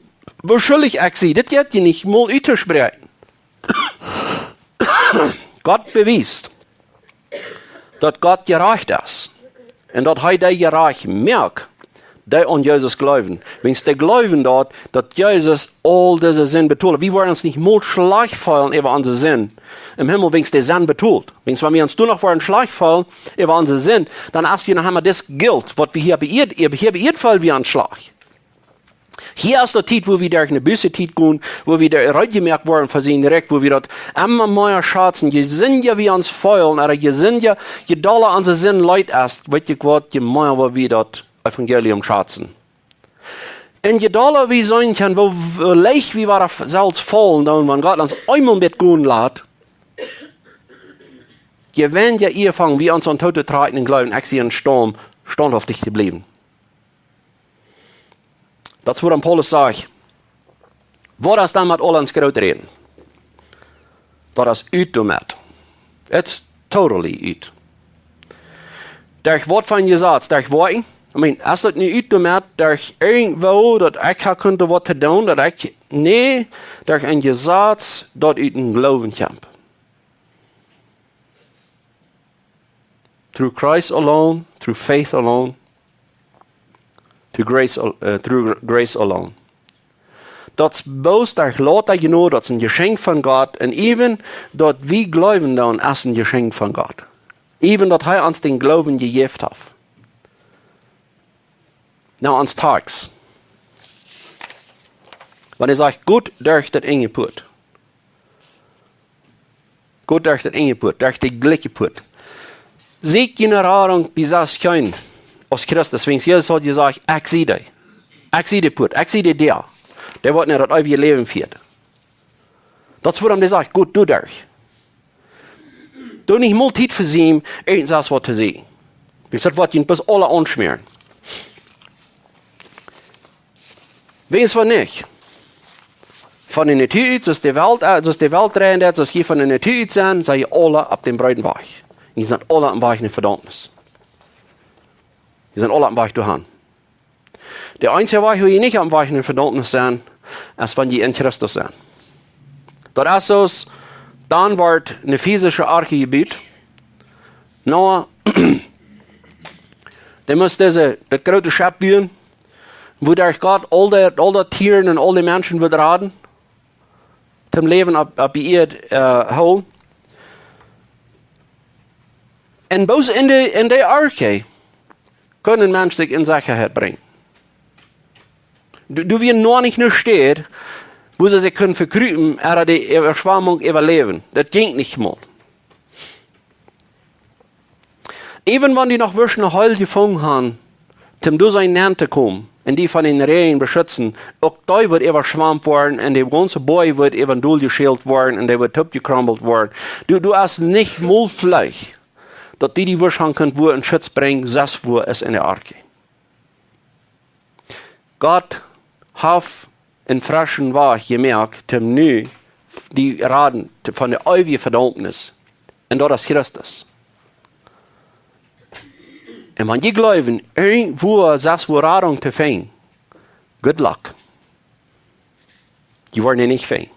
woo schuldich ekj sie, dit jeit je nich mol uttospräakjen. Gott bewiest, daut Gott jerajcht es. Un daut hee dee jerajcht moakt, dee aun Jesus jleewen. Wiels dee jleewen daut, daut Jesus aul dise Sind betolt. Wie woaren ons nich mol schlajcht feelen äwa onse Sind em Himmel, wiels de Sind betolt. Wiels wan wie ons doano woaren schlajcht feelen äwa onse Sind, dan es wie noch emma daut Jelt, waut wie hia bie Ieed, hia bie Ieed feelen wie ons schlajcht. Hia es de Tiet, wua wie derch eene Bußetiet gonen, wua wie doa reed jemoakt woaren fa sien Rikj, wua wie daut emma mea schazen, je sindja wie ons feelen, ooda je sindja, je dolla onse Sind leet es, weet jie waut, je mea woa wie daut Evangelium schazen. Un je dolla wie seenen kjennen, woo, woo leicht wie woaren selfst faulen, dan wan Gott ons eemol met gonen lat, je weinja aunfangen wie ons aun too to trakjen un jleewen, ekj sie em Staut, staunthauftich to bliewen. Daut es wuarom Paulus sajcht, waut es dan met aul ons groot räden? Daut es ut doamet. It's totally ut. Derch waut fa een Jesaz? Derch Woakjen? I mean, es daut nu ut doamet, derch irjentwoo, daut ekj ha kunt waut to doonen, daut ekj, nä, derch een Jesaz, daut ut dän Gloowen kjemt. Through Christ alone, through faith alone, through grace, al- eh, through gr- grace alone. Daut es bloos derch louta Jnod, daut es een Jeschenkj von Gott. Un äwen daut wie jleewen doonen, es een Jeschenkj von Gott. Äwen daut hee ons dän Gloowen jejäft haft. Nu, ons Tekst. Wan hee sajcht, goot derch daut enje Puat. Goot derch daut enje Puat, derch de jlikje Puat. Sieekj june Radunk bie selfst kjeen aus Christus, wiels Jesus haud jesajcht, ekj sie dee. Ekj sie de Puat, ekj sie de Däa, dee waut no daut eewje Läwen fieet. Daut es wuarom hee sajcht, goot, doa derch. Doo nich mol Tiet vesiemen, irjentwaut to sajen. Wiels daut woat junt bloos aula aunschmäaren. Wäa es waut nich? von de Natua ut, soo aus de Welt, äh, soo aus de Welt dreien deit, soo aus jie von de Natua ut sent, sent jie aula opp dän breeden Wajch. Jie sent aula oppem Wajch no Vedaumnis. Jie sent aula oppem Wajch doahan. De eensje Wajch, woo jie nich oppem Wajch no Vedaumnis sent, es wan jie en Christus sent. Daut es soo aus, dan woat eene physische Arche jebut. Noah, dee must dise, daut groote Schepp buen, wuaderch Gott aul de, aul de Tieren un aul de Menschen wudd raden, toom Läwen opp, opp de Ieed, äh, hoolen. Un bloos en de, en de Arche kunn een Mensch sikj en Sechaheit brinjen. Doa, doa wia noch nich eene Städ, wua see sikj kunnen vekrupen, ooda de Äwaschwamunk äwaläwen. Daut jinkj nich mol. Äwen wan dee noch wudd eene Heul jefungen haben, toom doa sien Nant to komen un dee von dän Räajen beschutzen, uk dee wudd äwaschwammt woaren un de gaunze Boaj wudd äwa dol jeschält woaren un dee wudd toopjekrumpelt woaren. Doa, doa es nich mol veleicht, daut dee, dee wudd haben kunnen, wua een Schutz brinjen, sest wua es en de Arche. Gott haft een freschen Wajch jemoakt, toom nu dee raden von de eewje Vedaumnis. Un daut es Christus. Un wan jie jleewen, irjentwua sest wua Radunk to finjen, good luck. Jie woaren dee nich finjen.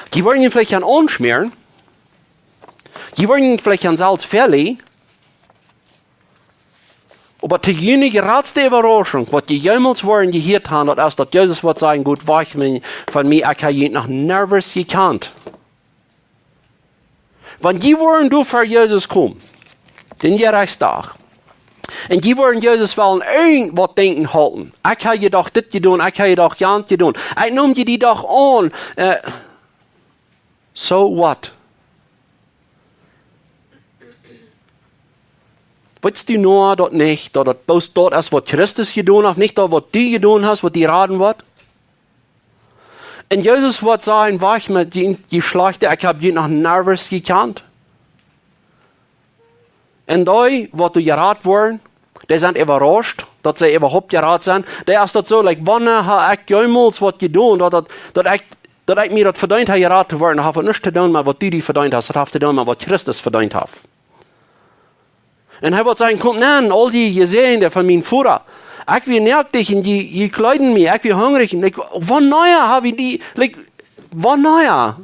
Jie woaren am veleicht aunschmäaren. Jie woaren am veleicht selfst veleiden. Oba to june jratste Äwarauschunk, waut jie jemols woaren jehieet haben, daut es, daut Jesus woat sajen: "Goht wajch von mie, ekj hab junt noch niemols jekjant." Wan jie woaren doa ver Jesus komen, dän Jerechtsdach, un jie woaren Jesus wellen irjentwaut denkjen hoolen: "Ekj hab je doch dit jedonen, ekj hab je doch jant jedonen, ekj neem je dee doch aun, äh, so what?" Weetst du noch daut nich, daut daut bloos daut es, waut Christus jedonen haft, nich daut, waut du jedonen hast, waut die raden woat? Un Jesus woat sajen: "Wajch met dee, dee Schlajchte, ekj hab junt noch niemols jekjant." Un dee, waut doa jerat woaren, dee sent äwarauscht, daut see äwahaupt jerat sent. Dee es daut soo, like, wanea hab ekj jemols waut jedonen, daut, daut, daut ekj, daut ekj mie daut vedeent hab, jerat to woaren? Daut haft nuscht to doonen met waut du die vedeent hast, daut haft to doonen met waut Christus vedeent haft. Un hee woat sajen: "Komt nenn, aul jie Jesäajende von mienen Voda. Ekj wia noakt un jie, jie kjleeden mie, ekj wia hungrich un ekj, wanea hab ekj die, like, wanea?"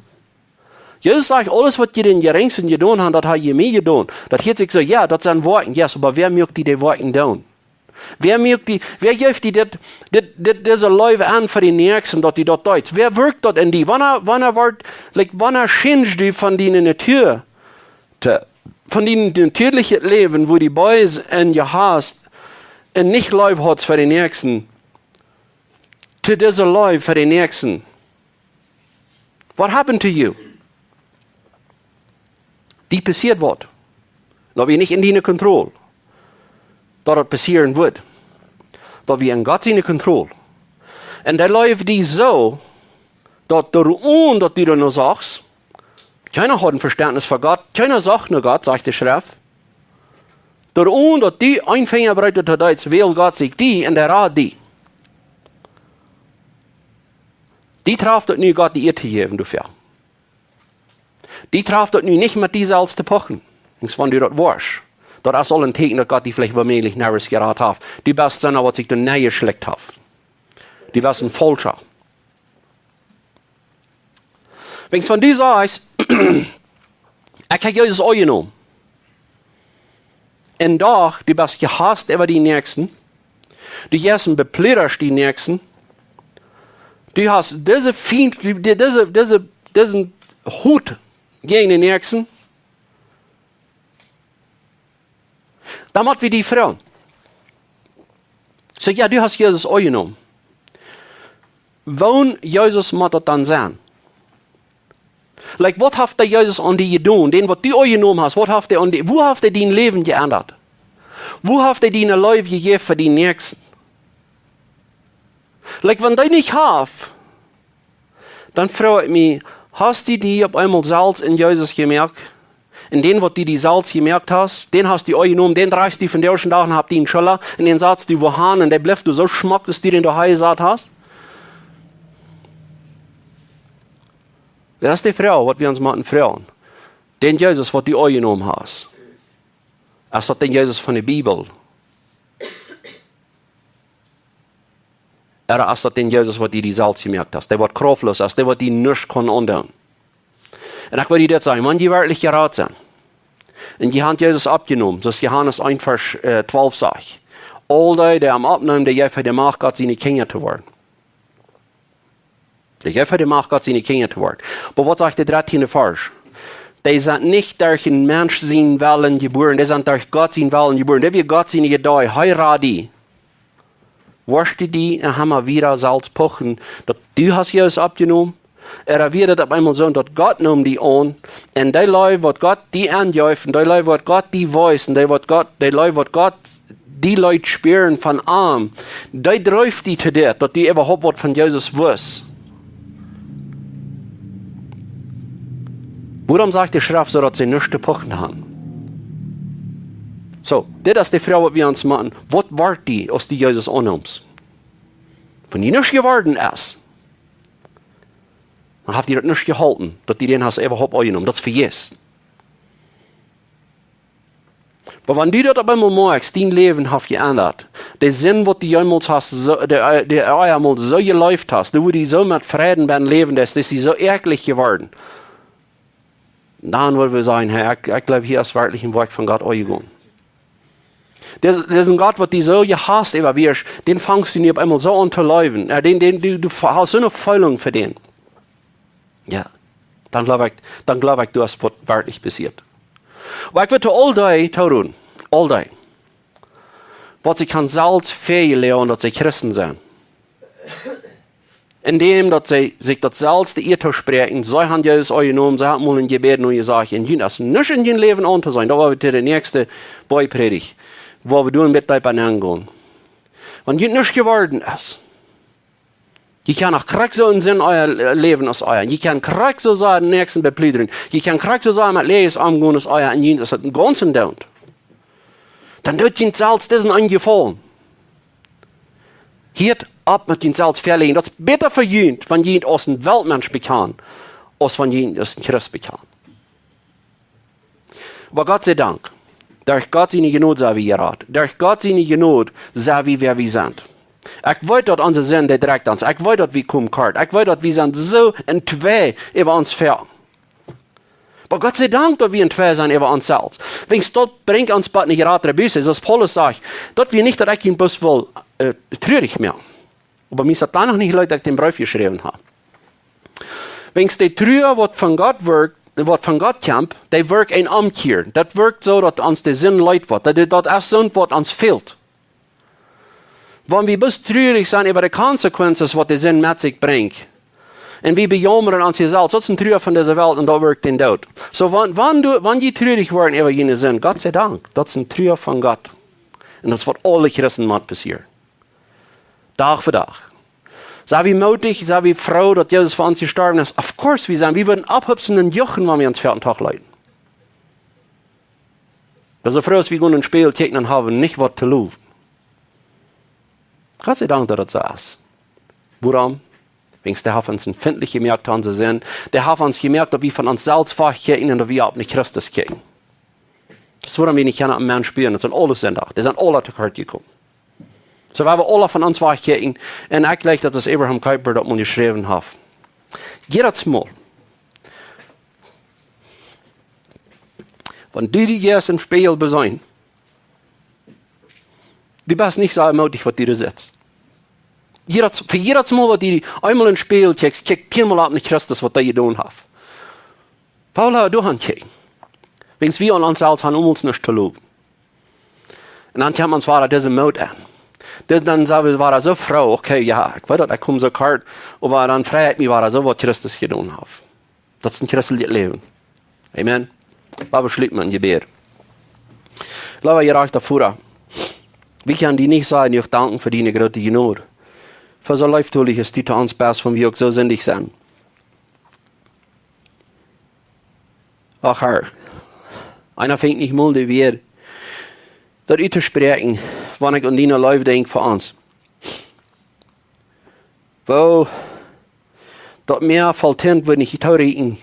Jesus sajcht: "Aules, waut jie dän Jerinjsten jedonen haben, daut hab jie mie jedonen." Daut hieet sikj soo, jo, daut sent Woakjen, yes, oba wäa muak die dee Woakjen doonen? Wäa muak die, wäa jeft die dit, dit, dit, dise Leew aun fa dän Näakjsten, daut du daut deist? Wäa wirkjt daut en die? Wanea, wanea woat, like, wanea change du von diene Natua to, von dien natürlichet Läwen, wua du bees un jehast un nich Leew hast fa dän Näakjsten, to dise Leew fa dän Näakjsten? What happened to you? Die passieet waut. Daut wia nich en diene Kontroll, daut daut passieren wudd. Daut wia en Gott siene Kontroll. Un hee leeft die soo, daut doaromm, daut du doa no sachst, kjeena haud een Vestentnis fa Gott, kjeena sach no Gott, sajcht de Schreft. Doaromm, daut du een Finja breet to deist, wäld Gott sikj die un dee rad die. Die traft daut nu, Gott de Ea to jäwen doafäa. Die traft daut nu nich met die selfst to puchen. Denkjst, wan du daut woascht, daut es aul een Tieekjen, daut Gott die veleicht wommäajlich niemols jerat haft. Du best eena, waut sikj doa nenjeschlekjt haft. Du best een Faulscha. Wan du sajchst: "Ekj hab Jesus aunjenomen." Un doch, du best jehast äwa dien Näakjsten. Du jeist un bepliedasch dien Näakjsten. Du hast dise Fient, du, die, dise, dise, disen Hut jäajen dien Näakjsten. Dan mott wie die froagen. Soo, jo, du hast Jesus aunjenomen. Woo Jesus mott daut dan sennen? Like, waut haft dee Jesus aun die jedonen? Dän, waut du aunjenomen hast, waut haft dee aun die, woo haft dee dien Läwen jeendat? Woo haft dee diene Leew jejäft fa dien Näakjsten? Like, wan dee nich haft, dan froag ekj mie: Hast du die opp eemol selfst en Jesus jemoakt? Un dän, waut du die selfst jemoakt hast, dän hast du aunjenomen, dän drajchst du vondoag dän Dach un hast dee en diene Schulla, un dän satst du wua han, un dee blift doa soo schmock, aus du dän doa hanjesat hast? Daut es de Froag, waut wie ons motten froagen. Dän Jesus, waut du aunjenomen hast, es daut dän Jesus von de Bibel? Ooda es daut dän Jesus, waut du die selfst jemoakt hast, dee waut kraftlos es, dee waut die nuscht kaun aundoonen? Un ekj well die dit sajen, wan jie werkjlich jerat sent un jie haben Jesus aunjenomen, soo aus Johanes eent Varsch, äh, twalf sajcht: Aul dee, dee am aunnämen, dee jeef hee de Macht, Gott siene Kjinja to woaren. Dee jeef hee de Macht, Gott siene Kjinja to woaren. Oba waut sajcht de dartieende Varsch? Dee sent nich derch een Mensch sienen Wellen jebuaren, dee sent derch Gott sienen Wellen jebuaren. Dee wia Gott siene Iedee, hee rad die. Woascht du die emma wada selfst puchen, daut du hast Jesus aunjenomen? Ooda wia daut opp eemol soo, daut Gott neem die aun, un dee Leew, waut Gott die aunjeef, un dee Leew, waut Gott die wees, un dee, waut Gott, dee Leew, waut Gott die leet spieren von am, dee dreef die to dit, daut du äwahaupt waut von Jesus wusst? Wuarom sajcht de Schreft soo, daut see nuscht to puchen haben? Soo, dit es de Froag, waut wie ons motten: Waut wort die, aus du Jesus aunneemst? Wan die nuscht jeworden es, dan haft die daut nuscht jeholpen, daut du dän hast äwahaupt aunjenomen. Daut es vejäfs. Oba wan du daut opp eemol moakjst, dien Läwen haft jeendat. De Sind, waut du jemols hast, soo, dee, dee du eemol soo jeleeft hast, du, wua du soo met Fräd best läwen, daut es die soo äakjlich jeworden. Dan wudden wie sajen: Hey, ekj, ekj jleew, hia es werkjlich een Woakj von Gott aunjegonen. Dit, dit es een Gott, waut die soo jehast äwa wia, dän fangst du nu opp eemol soo aun to leewen. Jo, dän, dän, du, du hast soo eene Feelunk fa dän. Jo, dan jleew ekj, dan jleew ekj, du hast waut werkjlich passieet. Oba ekj well to aul dee, to Ruth, aul dee, waut sikj selfst väajeleajen, daut see Christen sent. Endäm daut see sikj daut selfst de Ea toospräakjen, see haben Jesus aunjenomen, see haben mol een Jebäd nojesajcht, un junt es nuscht en jun Läwen auntoseenen. Daut woa wie to de näakjste Boajprädicht, wua wie doa een bät deepa nengonen. Wan junt nuscht jeworden es, jie kjennen noch krakjt soo en Sind läwen aus ea. Jie kjennen krakjt soo sea dän Näakjsten bepludren. Jie kjennen krakjt soo sea met Läajes omgonen aus ea. Un junt es daut een gaunzen Doonen. Dan doot junt selfst disen eenen Jefaulen. Hieet opp met junt selfst väajeleajen. Daut es bäta fa junt, wan jie aus een Weltmensch bekjanen, aus wan jie aus een Christ bekjanen. Oba Gott sie Dank, derch Gott siene Jnod sent wie jerat. Derch Gott siene Jnod sent wie, wäa wie sent. Ekj weet, daut onse Sind, dee drekjt ons. Ekj weet, daut wie komen kort. Ekj weet, daut wie sent soo entwei äwa ons selfst. Oba Gott sie Dank, daut wie entwei sent äwa ons selfst. Wiels daut brinjt ons bie nich jerat, Rebus, soo aus Paulus sajcht, daut wie nich, daut ekj junt bloos well, äh, trurich moaken. Oba mie es daut dan noch nich leet, daut ekj dän Breef jeschräwen hab. Wiels de Trua, waut von Gott werkjt, waut von Gott kjemt, dee werkjt een Omkjieren. Daut werkjt soo, daut ons de Sind leet woat. Daut, daut es soont, waut ons fält. Wan wie bloos trurich sent äwa de consequences, waut de Sind met sikj brinjt, un wie bejaumren ons selfst, daut es een Trua von dise Welt un daut werkjt dän Doot. Soo, wan, wan du, wan jie trurich woaren äwa june Sind, Gott sie Dank, daut es een Trua von Gott. Un daut es, waut aule Christen mott passieren. Dach fa Dach. Sent wie mootich, sent wie froo, daut Jesus fa ons jestorwen es? Of course wie sent. Wie wudden opphuppsen un juchen, wan wie ons väaren Dach leeten. Daut es soo, froo aus wie gonen en Spieejel kjikjen, dan hab wie nich waut to lowen. Gott sie Dank, daut daut soo es. Wuarom? Wiels dee haft ons empfintlich jemoakt aun onse Sind. Dee haft ons jemoakt, daut wie von ons selfst wajchkjikjen un daut wie opp no Christus kjikjen. Daut es, wuarom wie nich kjennen opp een Mensch spälen. Daut sent aule Sind. Dee sent aule to kort jekomen. Soo, wie haben aule von ons wajchjekjikjt. Un ekj jleew, daut es Abraham Kuyper, daut mol jeschräwen haft. Jiedet Mol, wan du die jeist em Spieejel beseenen, du best nich soo mootich, waut du doa sitst. Jiedet, fa jiedet Mol, waut du eemol em Spieejel kjikjst, kjikj tieenmol opp no Christus, waut hee jedonen haft. Paula, du hast kjikjen. Wiels wie aun ons selfst haben aulemol nuscht to lowen. Un dan kjemt ons wada dise Moot aun. Dis, dan sent wie wada soo froo, okay, jo, ekj weet daut, ekj kom soo kort, oba dan frei ekj mie wada soo, waut Christus jedonen haft. Daut es een christeljet Läwen. Amen. Lot ons schluten met een Jebäd. Leewa jerajchta Voda, wie kjennen die nich sajen, wie danken fa diene groote Jnod. Fa soo leeftolich aus du to ons best, wan wie uk soo sindich sent. Ach, Herr, eena finjt nich mol de Wieed, daut uttospräakjen, wan ekj aun diene Leew denkj fa ons. Woo daut Mäa voll Tint wudd nich toorieekjen,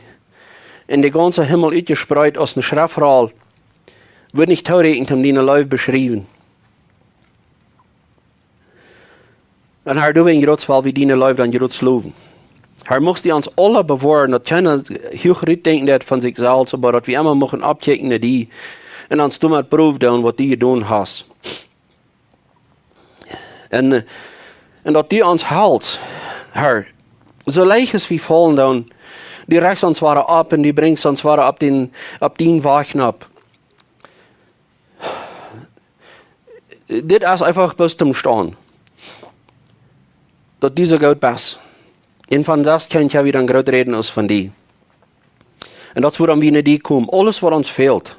un de gaunze Himmel utjespreet aus eene Schreftroll wudd nich toorieekjen, om diene Leew beschriewen. Un Herr, du, wan jrots, well wie diene Leew dan jrots lowen. Herr, muchst du ons aule bewoaren, daut kjeena huach rut denkjen deit von sikj selfst, oba daut wie emma muchten oppkjikjen no die un ons doamet Proov doonen, waut du jedonen hast. Un, äh, un daut du ons halst, Herr, soo leicht aus wie faulen doonen, du rechst ons wada opp un du brinjst ons wada opp dän, opp dän Wajch nopp. Dit es eefach bloos toom Stonen, daut du soo goot best. Un von daut kjenn wie dan groot räden aus von die. Un daut es wuarom wie no die komen. Aules, waut ons fält,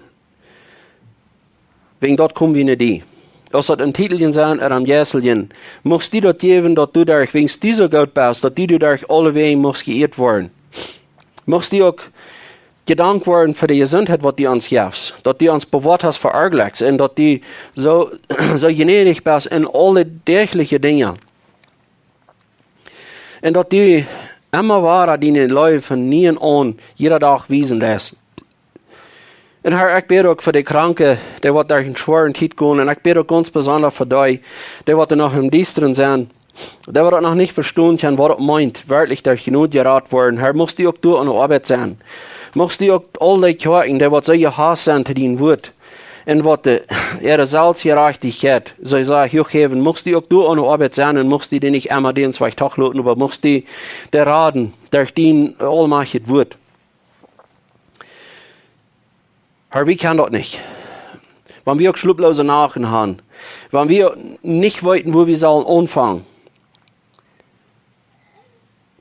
wäajen daut komen wie no die. Aus daut em Tieteljen es ooda em Jeisteljen, muchst du daut jäwen, daut du doa, wäajen du soo goot best, daut du doa aule Wäaj muchst jeieet woaren. Muchst du uk jedankt woaren fa de Jesuntheit, waut du ons jefst, daut du ons bewoat hast fa Argleich un daut du soo, soo jnädich best en aule däachliche Dinja. Un daut du emma wada diene Leew von nie aun, jieda Dach wiesen deist. Un Herr, ekj bäd uk fa de Kranke, dee waut derch eene schwoare Tiet gonen. Un ekj bäd uk gaunz besonda fa dee, dee waut noch em Diestren sent, dee waut noch nich vestonen kjennen, waut daut meent, werkjlich derch Jnod jerat woaren. Herr, muchst du uk doa aun de Oabeit sennen. Muchst du uk aul dee Kjoakjen, dee waut soo jehaust sent to dien Wuat, un waut de, äare Selfstjerajchtichkjeit, soo saj ekj, huach häwen, muchst du uk doa aun de Oabeit sennen un muchst du dee nich emma dän Wajch trigj loten, oba muchst du dee raden derch dien aulmajchtjet Wuat. Herr, wie kjennen daut nich. Wan wie uk schloplose Nachten haben, wan wie nich weeten, wua wie sellen aunfangen.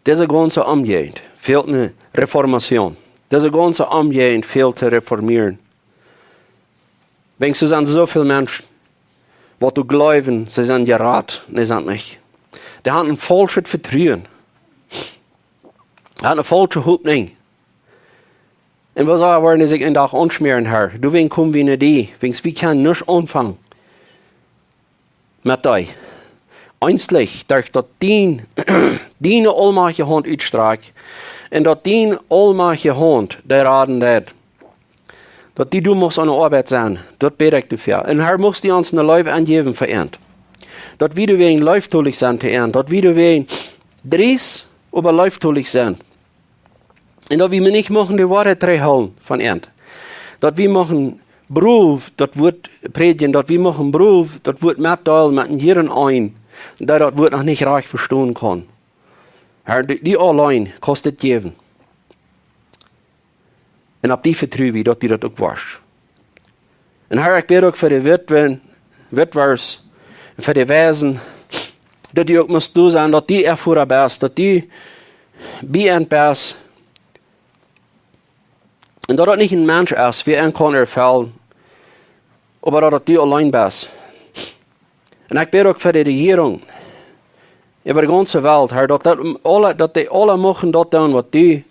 Dise gaunze Omjäajent fält eene Reformation. Dise gaunze Omjäajent fält to reformieren. Wäajen doa sent soo väl Menschen, waut doa jleewen, see sent jerat, un see sent nich. Dee haben een faulschet Vetruen. Dee haben eene faulsche Hopninj. Un woo sell wie woaren, dee sikj een Dach aunschmäaren, Herr? Doawäajen komen wie no die, wäajen wie kjennen nuscht aunfangen met dee. Eensjlich, derch daut dien, diene aulmajchtje Haunt utstrakjt, un daut dien aulmajchtje Haunt dee raden deit. Daut du doa muchst aun de Oabeit sennen, daut bäd ekj doafäa. Un Herr, muchst du ons eene Leew aunjäwen fa an. Daut wie doawäajen leeftolich sent to an, daut wie doawäajen driest, oba leeftolich sent. Un daut wie nich muchten de Woarheit trigjhoolen von an. Daut wie muchten brow daut Wuat prädjen, daut wie muchten brow daut Wuat metdeelen met jieda eenen, dee daut Wuat noch nich rajcht vestonen kaun. Herr, du, du auleen kaust dit jäwen. Un opp die vetru wie, daut du daut uk woascht. Un Herr, ekj bäd uk fa de Witwen, Witwers, un fa de Waisen, daut du uk must doa sennen, daut du äa Voda best, daut du bie an best. Un daut daut nich een Mensch es, wäa an kaun erfellen, oba daut daut du auleen best. Un ekj bäd uk fa de Rejierunk äwa de gaunze Welt, Herr, daut, daut aule, daut dee aule muchten daut doonen, waut du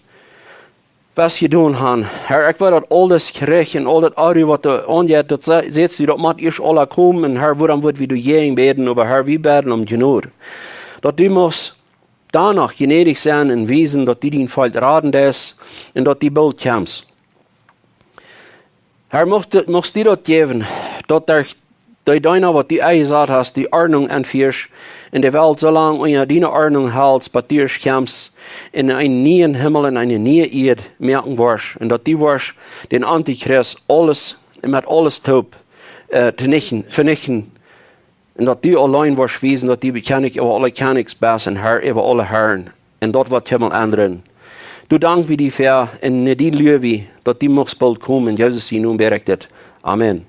best jedonen haben. Herr, ekj weet daut aul daut Kjrich un aul daut Onru, waut doa aunjeit, daut se-, sajchst du, daut mott ieescht aula komen. Un Herr, wuarom woa wie doajäajen bäden, oba Herr, wie bäden om Jnod. Daut du muchst doano jnädich sennen un wiesen, daut du dien Volkj raden deist un daut du boolt kjemst. Herr, muchst, muchst du daut jäwen, daut derch dee Deena, waut du enjesat hast, du Ordnunk enfieescht, un de Welt soo lang unja diene Ordnunk helst, bat du ieescht kjemst un eenen nieen Himmel un eene niee Ieed moaken woascht, un daut du woascht dän Antichrist aules, met aules toop, äh, venichten, venichten. Un daut du auleen woascht wiesen, daut du Kjennich äwa aule Kjennichs best un Herr äwa aule Herren. Un daut woat Himmel endren. Doa dank wie die väa un no die luw wie, daut du muchst boolt komen. En Jesus sien Nomen bäd ekj dit. Amen.